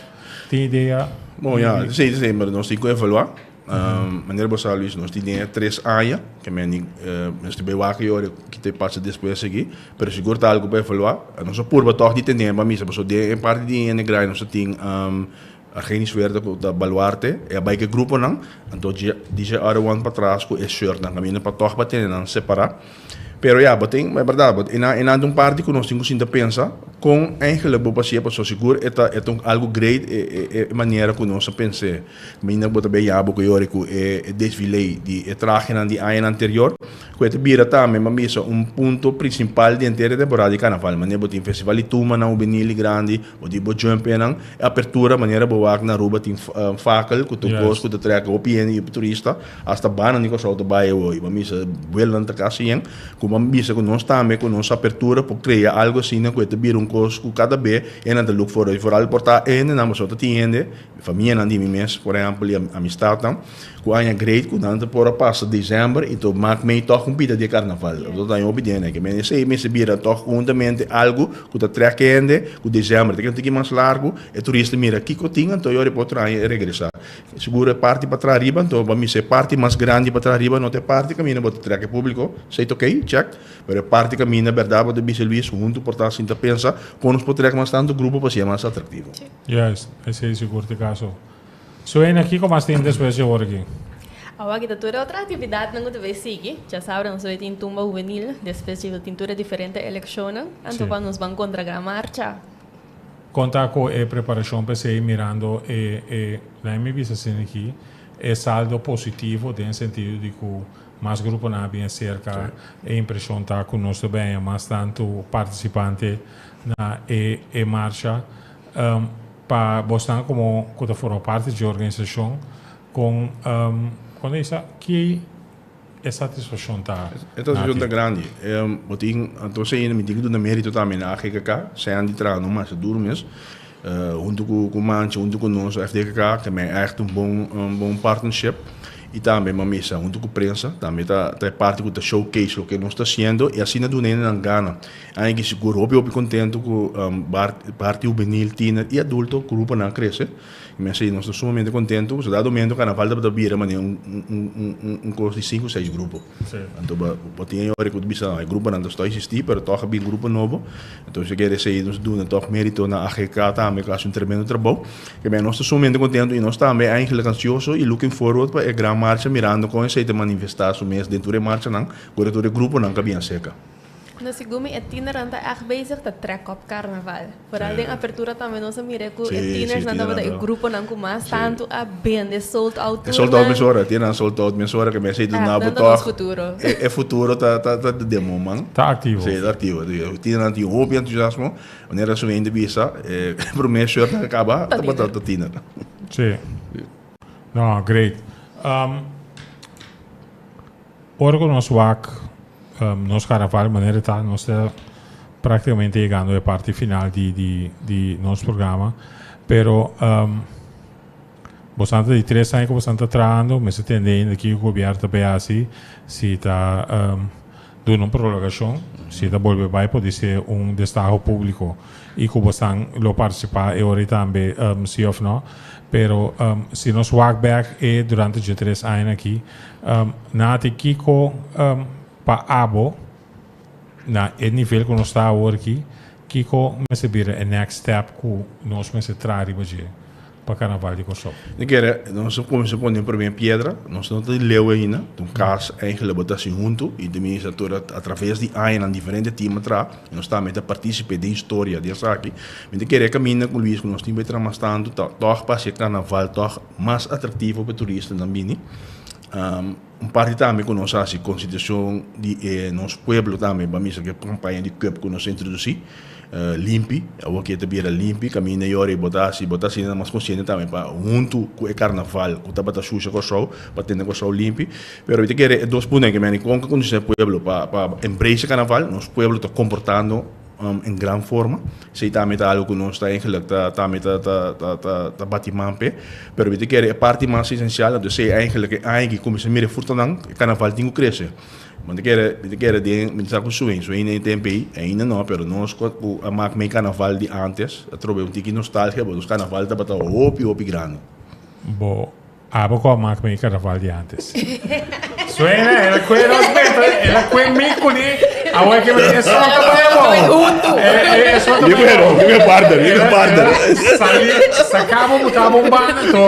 tin idea? Bon, ya, sí, sí, pero nos tin ku evaluá. Manera bo sa, Luis, nos tin den e tres aña, ke men di, nos tin bai wak e ora ki ta pasa despues aki, pero sigur ta algu pa evaluá. Nos a purba tòg di tene pa misa, pasobra den e parti di hende grandi nos a tin Argenis Huerta ku ta baluarte, e a bai ku e gruponan, anto DJ Arwan patras ku e shirtnan, kaminda pa tòg pa tene nan separá. Pero ya, bo tin, e berdad, bo, e nan, e nan ta un parti ku nos tin ku sinta pensa kon eigenlijk bo pasia, pasobra sigur e ta, e ta un algu great e, e, e manera ku nos a pens'é. Kaminda bo ta bay yabo ku e ora ku e, e desfile di e trahenan di añanan anterior, ku e ta bira tambe, bo a bisa, un punto prinsipal di henter e temporada di karnaval. Manera bo tin festival di tumanan hubenil grandi, Bo di bo jumpenan, e apertura manera bo wak na Aruba tin fakel ku tur kos ku ta trek hopi hende i hopi turista, hasta banda di Kòrsou ta bai awor i bo a misa buelnan ta kasi yen, ku bo a bisa ku nos tambe ku nos apertura por krea algu asina ku e ta bira un kos ku kada be hendenan ta look forward i foral por ta e hendenan pasobra ta tin hende, famianan di mi mes por ehèmpel i amistatnan ku aña great ku nan ta por a pasa december i to mak mei tòg un pida di e karnaval. Bo ta daña hopi den e. Men esei mester bira tòg huntamente algu ku ta trèk hende ku december ta keda un tiki mas largu e turista mira kiko tin anto e ora e por traña e regresá. Sigur e parti pa traha riba anto bo a misa e parti mas grandi pa traha riba no ta e parti kaminda bo ta trèk e públiko esei ta okey chèk pero e parti kaminda bèrdat bo ta bisa Luis huntu por ta sinta pensa kon nos por trèk mas tantu grupo pa hasié mas atraktivo. Juist, esei sigur ta e kaso. Suena, kiko mas tin despues di ora aki? Awor aki ta tur e otro actividadnan cu ta bay sigui. Djasabra nos bay tin tumba hubenil, despues dje tin tur e diferente eleccionnan, anto pa nos ban contra gran marcha. Con ta cu e preparacion pa esey mirando e e laat mi bisa asina aki, e saldo positivo den sentido di cu mas gruponan a bin acerca, e impresion ta cu nos ta bay haña mas tanto participante na e e marcha. Pa bosnan komo ku ta forma parti dje organisashon, kon kon ta bisa ki e satisfakshon ta E satisfakshon ta grandi. Bo tin, anto esei mi tin ku duna merito tambe na AGKK, Sandy traha no masha duru mes, huntu ku ku Mancha, huntu ku nos FDKK, ta men ègt un bon un bon partnership. I tambe mi a misa huntu ku prensa, tambe ta ta e parti ku ta showcase loke nos ta hasiendo i asina duna hendenan gana. Aña ki sigur hopi hopi kontentu ku parti hubenil, tiner i adulto gruponan a krese. I mi a si nos ta sumamente kontentu pasobra dado momento karnaval tabata bira manera un un kos di sinku seis grupo. Anto bo tin e ora ku ta bisa e gruponan ta stòp eksistí pero tòg a bin grupo nobo. Anto si kere esei nos duna tòg merito na AGK tambe ku a hasi un tremendo trabou. Ke men nos ta sumamente kontentu i nos tambe eigenlijk ansioso i looking forward pa e gran marcha mirando kon esei ta manifestá su mes den tur e marchanan ku tur e gruponan ku a bin aserka. No segun mi e tienernan ta ègt bezig ta trèk òp karnaval. Foral den apertura tambe nos a mira ku e tienersnan tabata e gruponan ku mas tantu a bende sold out turnan. Sold out mesora, tienernan sold out mesora ke mester duna bo tòg. Futuro. E futuro ta ta ta den bo man. Ta aktivo. Si, ta aktivo. Tienernan tin hopi entusiasmo. Manera su hende bisa e promé shirt nan a kaba tabata ta tiener. Si. No, great. Ora ku nos wak nos karnaval manera ta nos ta praktikamente yegando e parti final di di di nos programa pero bosan ta di tres aña ku bosan ta trahando mester tende ainda kiko gobièrnu ta bay hasi si ta duna un prolongashon si ta bolbe bay podise un destaho públiko i ku bosan lo partisipá e ora ei tambe si òf no pero si nos wak bèk e durante dje tres añanan aki Nati, kiko pa abo na e nivel ku nos ta awor aki, kiko mester bira e next step ku nos mester traha riba dje? Pa Carnaval di Kòrsou. Mi kere nos a kuminsá pone promé piedra, nos no ta di leu ainda, ta un kas eigenlijk bo ta hasi huntu i ta misa tur a traves di añanan diferente team a traha i nos tambe ta partísipe den historia di esaki. Mi ta kere e kaminda ku Luis ku nos tin bai traha mas tantu ta tòg pa hasi e karnaval tòg mas atraktivo pa e turistanan bini. Un parti tambe ku nos a hasi konsiderashon di e nos pueblo tambe, bo a misa ku e kampaña di cup ku nos a introdusí, limpi, awor ke ta bira limpi, kaminda i ora bo ta hasi, bo ta hasi mas konsiente tambe pa huntu ku e karnaval ku tabata shusha Kòrsou, pa tene Kòrsou limpi. Pero mi ta kere e dos puntonan ke mi a ni kon kondisiona e pueblo pa pa embrace e karnaval, nos pueblo ta komportando en gran forma. Esei tambe ta algo ku nos ta eigenlijk ta tambe ta ta ta ta ta bati man p'e. Pero mi ta kere e parti mas esensial, anto esei eigenlijk e aña ki kuminsá mira e frutanan, e karnaval tin ku krese. Mi ta kere mi ta kere den mi ta sa ku Swain, Swain den e tempu ei, ainda no, pero nos ku ku a mak mei karnaval di antes, a trobe un tiki nostalgia, pasobra nos karnaval tabata hopi hopi grandi. Bo Abo cu a mak mi carnaval di antes. Suena, el a cue nos meta, el a cue mi cuni, awe que mi eso no ta bay abo. Eso no ta bay abo. Mi mi partner, mi mi partner. Sali, sacabo butabo un banda to,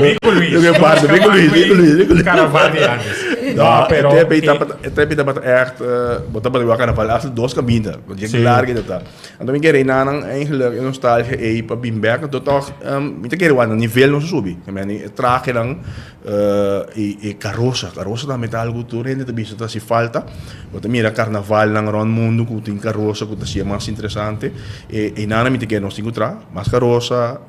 mi cu Luis. Mi mi partner, mi cu Luis, mi cu Luis, mi cu Luis. Carnaval di antes. No, pero E tempo e tempo tabata echt, bo tabata wak carnaval hasta dos caminda, dje largo e ta. Anto mi kere enanan eigenlijk e nostalgia ei pa bin bek, anto toch mi ta kere wak na nivel nos a subi. Ke meni e trahenan i e karosa, karosa tambe ta algu tur hende ta bisa ta hasi falta. Bo ta mira karnavalnan rònt mundu ku tin karosa ku ta hasié mas interesante. E enanan mi ta kere nos tin ku traha mas karosa.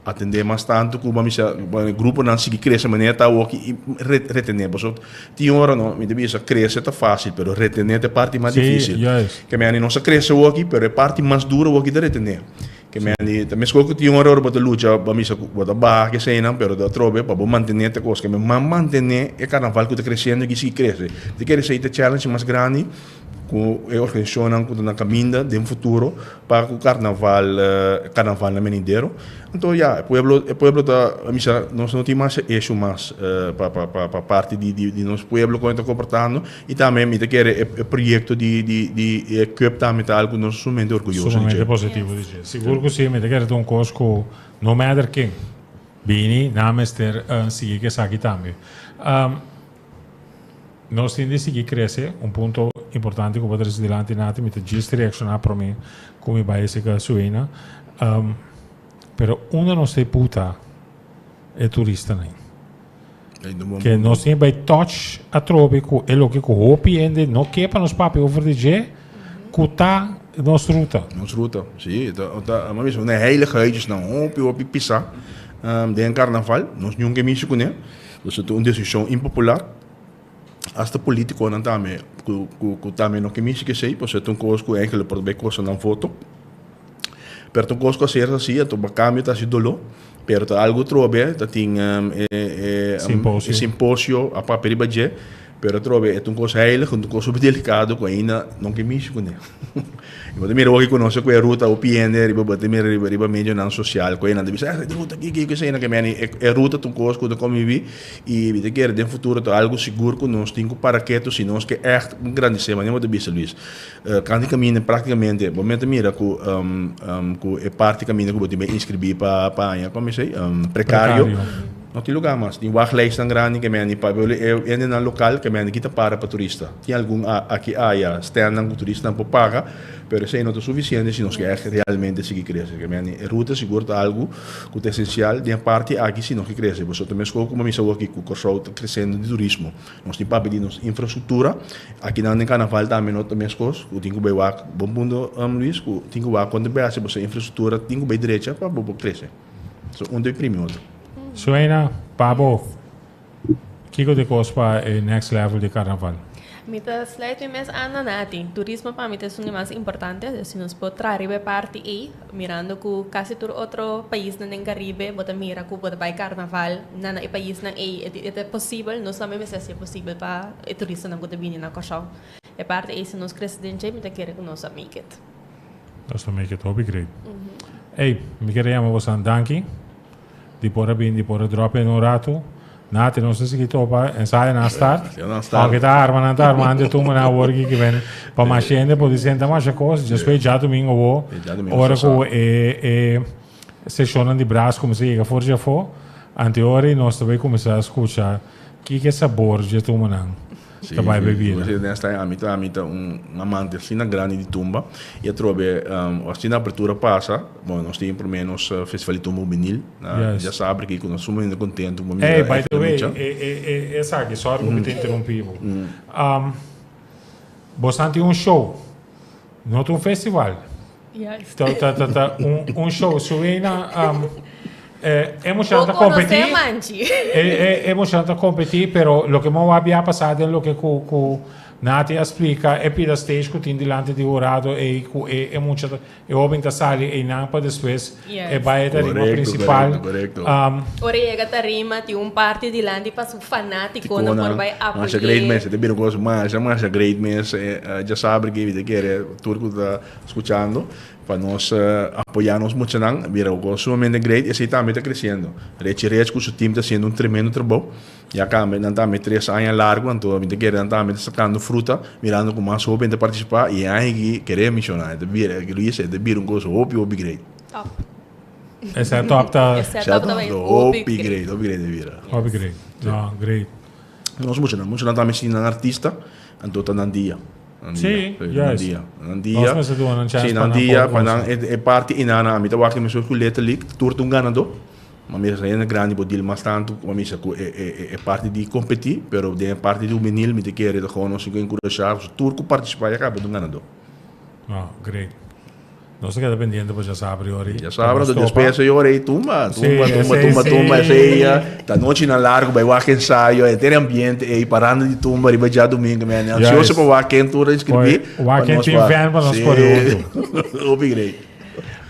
Atendé mas tantu ku bo mester gruponan sigui krese manera ta awoki i retené. Pasobra tin ora no, mi ta bisa krese ta fásil pero retené ta e parti mas difísil. Ke meni nos a krese awoki pero e parti mas duru awoki ta retené. Ke meni ta meskos ku tin ora ora bo ta lucha bo a misa ku bo ta baha keseinan pero ta atrobe pa bo mantené ta kos. Ke men mas mantené e karnaval ku ta kresiendo i sigui krese. Mi ta kere esei ta e challenge mas grandi. Ku e organisashonnan ku ta na kaminda den futuro pa ku karnaval karnaval na Menidero. Anto ya, e pueblo e pueblo ta misa nos no tin mas e issue mas pa pa pa pa parti di di nos pueblo kon e ta komportando i tambe mi ta kere e e proyekto di di di e cup tambe ta algu nos sumamente orguyoso di dje. Sumamente positivo di dje. Sigur ku si, mi ta kere ta un kos ku no matter ken bini nan mester sigui ku esaki tambe. Nos tin di sigui crece, un punto importante cu bo trece dilanti Nati, mi ta djis reacciona prome cu mi bay esey suena, pero unda nos ta e puta e turistanan? Ke nos tin bay touch atrobe cu e loke cu hopi hende no ke pa nos papia over di dje, cu ta nos ruta. Nos ruta, si, ta, ta, una heilige huisjesnan hopi hopi pisa den carnaval, nos nunca mishi cune. Pues ta un desishon impopular. Hasta politikonan tambe ku ku ku tambe no ke mishi kesei, pasobra ta un kos ku eigenlijk por bai kosta nan voto. Pero ta un kos ku a ser así, anto pa kambio ta hasi doló, pero ta algu trobe, ta tin e e Simposio. e simposio a papia riba dje, pero atrobe e ta un kos heilig, un kos hopi delikado ku ainda no ke mishi kuné. I bo ta mira hopi ku nos a kue ruta hopi hende riba bo ta mira riba riba medionan sosial ku nan ta bisa e ruta aki aki esei nan ke meni e ruta ta un kos ku ta konvivi i mi ta kere den futuro ta algu sigur ku nos tin ku para ketu si nos ke ègt grandisé manera bo ta bisa Luis kanti kaminda praktikamente bo mester mira ku ku e parti kaminda ku bo tin bai inskribí pa pa haña komo esei prekario no tin luga mas tin wachtlijstnan grandi ke meni pa e hendenan lokal ke meni kita para pa turista. Tin algun aki aya stènnan ku turistanan por paga, pero esei no ta sufisiente si nos ke ègt realmente sigui krese. Ke meni e ruta sigur ta algu ku ta esensial den e parti aki si nos ke krese. Pasobra ta meskos ku mi sa awor aki ku Kòrsou ta kresendo di turismo. Nos tin papia di nos infrastruktura. Akinan den karnaval tambe no ta meskos ku tin ku bai wak, bon punto Luis, ku tin ku wak kon ta bai hasi pasobra infrastruktura tin ku bai drecha pa bo por krese. So un ta imprimi otro. Suena, pa bo. Kiko ta e kos pa e next level di karnaval? Mi ta sluit mi mes aan na Nati. Turismo pa mi ta esun di mas importante. Dus si nos por traha riba e parti ei, mirando ku kasi tur otro paisnan den Karibe bo ta mira ku bo ta bai karnaval na na e paisnan ei e ta posibel, nos tambe mester hasi e posibel pa e turistanan ku ta bini na Kòrsou. E parti ei si nos krese den dje mi ta kere ku nos a make it. Nos a make it hopi great. Ey, mi kere yama bosan danki. Di por a bin, di por a drop in un ratu. Nati, nos a sigui topa ensayo nan a start. Ja, nan a start. Aunke ta arma, nan ta armando e tumba nan awor ki ki ben. Pa masha hende por di senta masha kos. Despues djadumingo awo, E djadumingo ora sa ku sa. e e. seshonnan di bras kuminsá yega for dje afó, anteori nos ta bai kuminsá skucha kiko e sabor dje tumbanan ta bai bai bira. Sí, nesta ami ta ami ta un amante asina grandi di tumba i atrobe asina apertura pasa, bon nos tin prome nos festival di tumba hubenil na djasabra aki ku nos sumamente kontentu pa mira Ey, by the way, e esaki, sorry ku mi ta interumpi bo. Bosan tin un show, no ta un festival. Juist. Ta ta ta ta un un show. Suena um, eh, e muchanan ta Bo conoce competi. Manchi. E e e muchanan ta competi, pero loke mo wak a pasa den loke ku ku Nati a splika, e pida stage ku tin dilanti di hurado ei ku e e mucha ta E hoben ta sali einan pa despues e bai e tarima Korekto, principal. korekto, korekto. Um, Ora yega tarima tin un parti dilanti pa su fanaticonan por bai Masha great apoy'é. mes, e ta bira un cos masha, masha great mes. Djasabra ki mi ta kere tur cu ta scuchando pa nos apoya nos muchanan, a bira un cos sumamente great. Esey tambe ta creciendo. Rechi Rech cu su team ta haciendo un tremendo trabou. Ya cambia nan tambe tres aña largo, anto mi ta kere nan tambe ta sacando fruta, mirando cu mas hoben ta participa y e aña aki kere menciona, e ta bira, Luis, e ta bira un cosa hopi hopi great. Top. E setup ta. E setup ta bai Hopi hopi great, hopi great e bira. Hopi great. No, great. Nos muchanan, muchanan tambe si nan artista, anto ta nan dia. Nan dia. Sí, Nan juist. dia. Nan dia. Nos mester duna nan chance Sí, pa nan nan dia, por pa nan goza. e e parti inana, ami ta wak mesor cu letterlijk, tur ta un ganador. Ma mira sa hende grandi por deal mas tantu ku mi sa ku e e e parti di kompetí, pero den e parti di hubenil mi ta kere ta gewoon nos tin ku enkurashá pasobra tur ku partisipá ya kaba ta un ganadó. No, great. Nos ta keda pendiente pa djasabra yori. Djasabra anto despues e yori ei tumba, Sí, tumba, tumba, esei tumba, sí. tumba, esei ya ta nochinan largu bai wak ensayo, henter e ambiente ei parando di tumba riba djadumingu mi ansioso Juist. pa wak ken tur a inskribí Poi wak pa ken nos tin wak. fan pa nos Sí. kore huntu. Hopi great.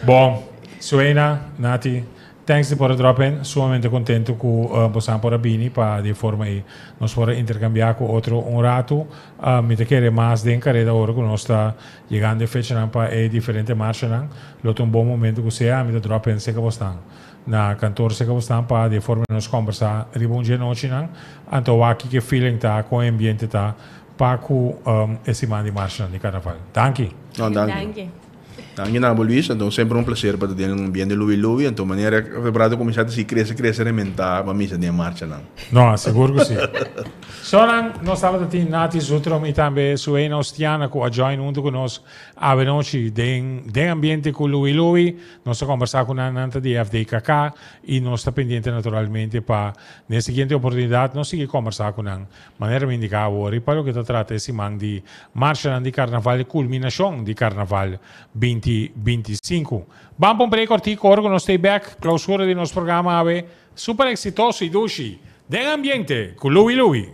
Bon, Suena, Nati, thanks di por a drop in. Sumamente contento cu bosan por a bini pa di e forma ey nos por a intercambia cu otro un rato. Mi ta kere mas den careda ora cu nos ta yegando e fechanan pa e diferente marchanan. Lo ta un bon momento cu sea mi ta drop in seca bosnan na kantoor seca bosnan pa di e forma nos combersa riba un dje nochinan. Anto wak kiko e feeling ta, con e ambiente ta pa cu e siman di marchanan di carnaval. Danki. No, danki. Danki. Danki na bo Luis, anto semper un placer pa ta den un ambiente Louie Louie, anto manera febrado cuminsa ta sigui crece crece rementa pa misa den e marchanan. No, sigur cu si. Sonan, nos tabata tin Nati Zutrom y tambe Suena Ostiana cu a join hunto cu nos awenochi den den ambiente cu Louie Louie. Nos a combersa cu nan, nan ta di FDKK y nos ta pendiente naturalmente pa den siguiente oportunidad nos sigui combersa cu nan. Manera mi indiká awor i pa loke ta trata e siman di marshanan di karnaval e kulminashon di karnaval binti 25. Ban pa un break kòrtiku ora ku nos stay bèk klousura di nos programa awe super eksitoso i dushi den ambiente ku Louie Louie.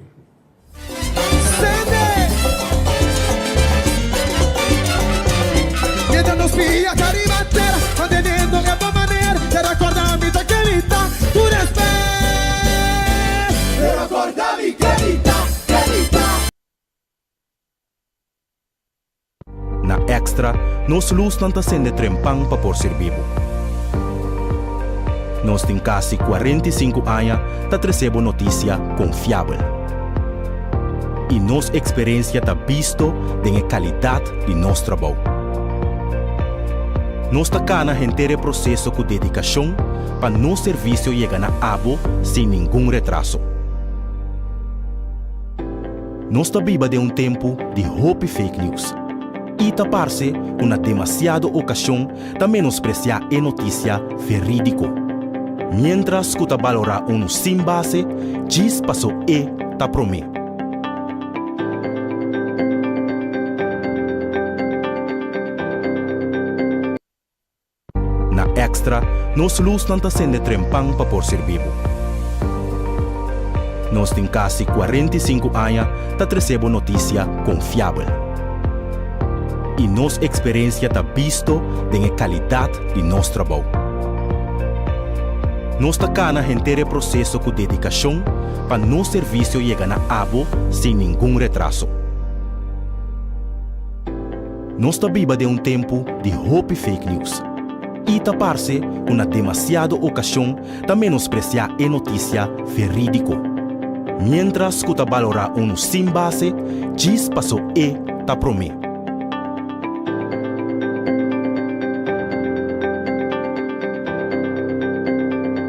Na Extra, nos lusnan ta sende trempan pa por sirbi bo. Nos tin kasi 45 aña ta trese bo notisia konfiabel. I nos eksperensia ta bisto den e kalidat di nos trabou. Nos ta kana henter e proseso ku dedikashon pa nos servisio yega na abo sin ningun retraso. Nos ta biba den un tempu di hopi fake news i ta parse ku na demasiado okashon ta menospresiá e notisia verídiko, miéntras ku ta balorá unu sin base djis paso e ta promé. Na Extra, nos lusnan ta sende trempan pa por sirbi bo. Nos tin kasi 45 aña ta trese bo notisia konfiabel. I nos eksperensia ta bisto den e kalidat di nos trabou. Nos ta kana henter e proseso ku dedikashon pa nos servisio yega na abo sin ningun retraso. Nos ta biba den un tempu di hopi fake news i ta parse ku na demasiado okashon ta menospresiá e notisia verídiko, miéntras ku ta balorá unu sin base djis paso e ta promé.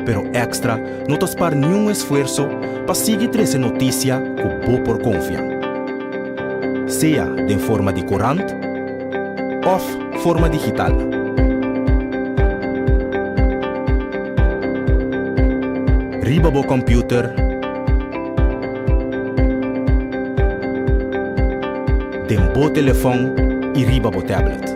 Pero Extra no ta spar niun esfuerso pa sigui trese notisia ku bo por konfia. Sea den forma di korant òf forma digital. Riba bo kòmpiuter, den bo telefòn i riba bo tablet.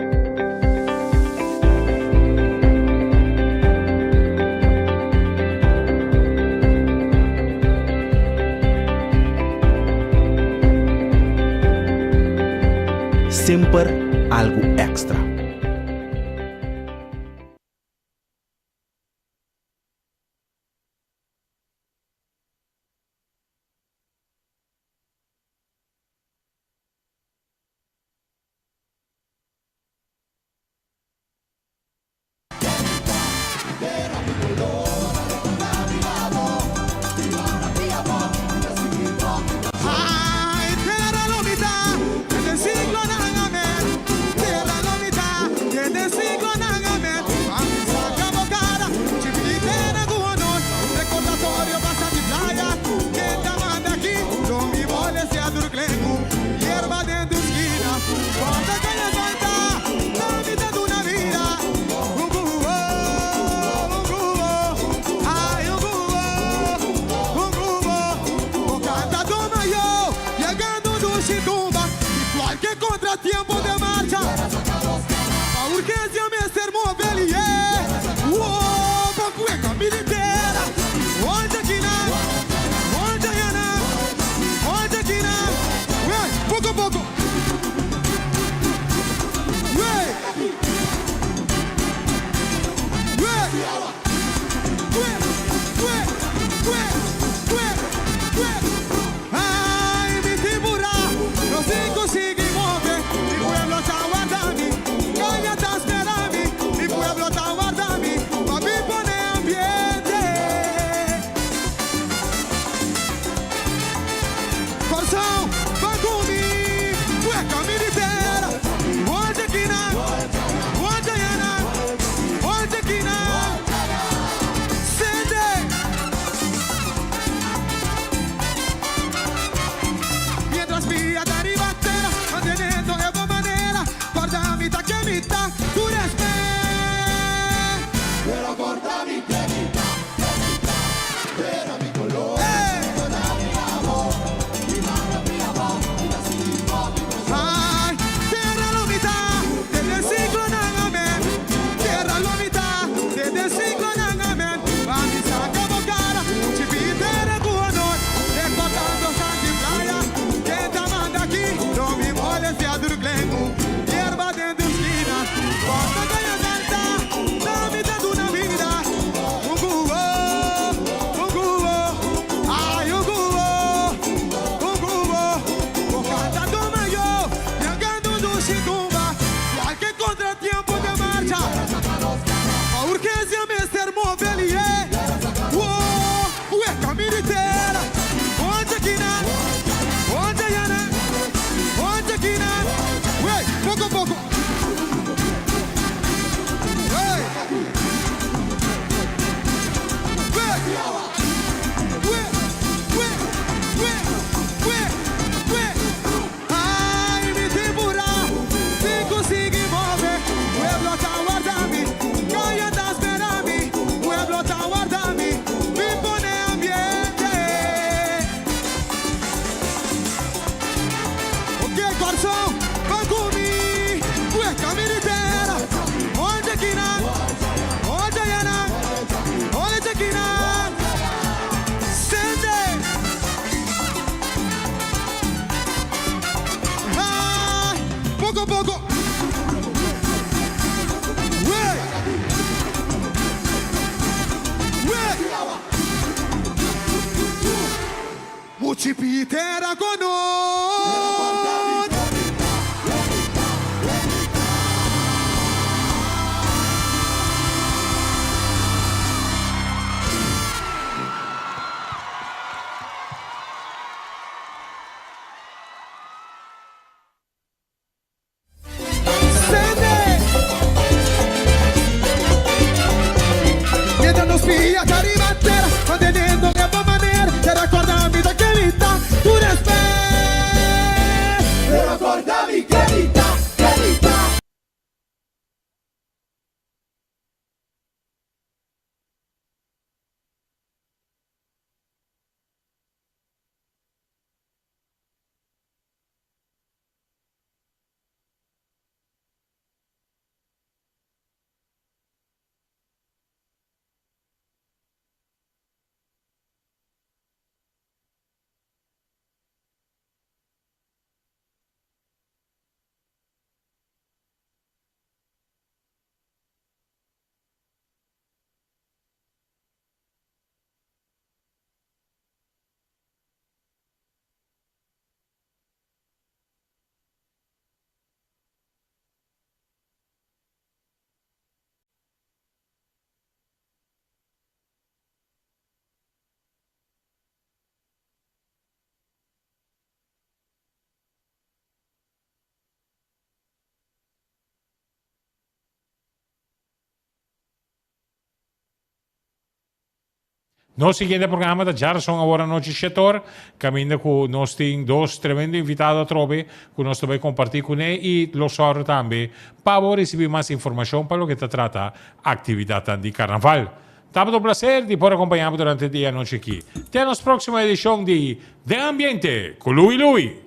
Semper algu èkstra. pia riba tera, manteniendo e bon manera. Pero corda mi ta ken mi ta, tur respet. Pero corda mi ken mi ta, ken mi ta. Nos siguiente programa ta djarason awor anochi shetor, caminda cu nos tin dos tremendo invitado atrobe cu nos ta bay comparti cune y lo sòru tambe pa bo ricibi mas informacion pa loke ta trata actividadnan di Carnaval. Tabata un placer di por acompaña bo durante di e anochi aki. Te nos proximo edicion di Den Ambiente cu Louie Louie!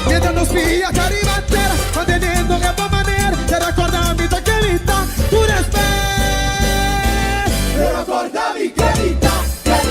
Mientras nos pilla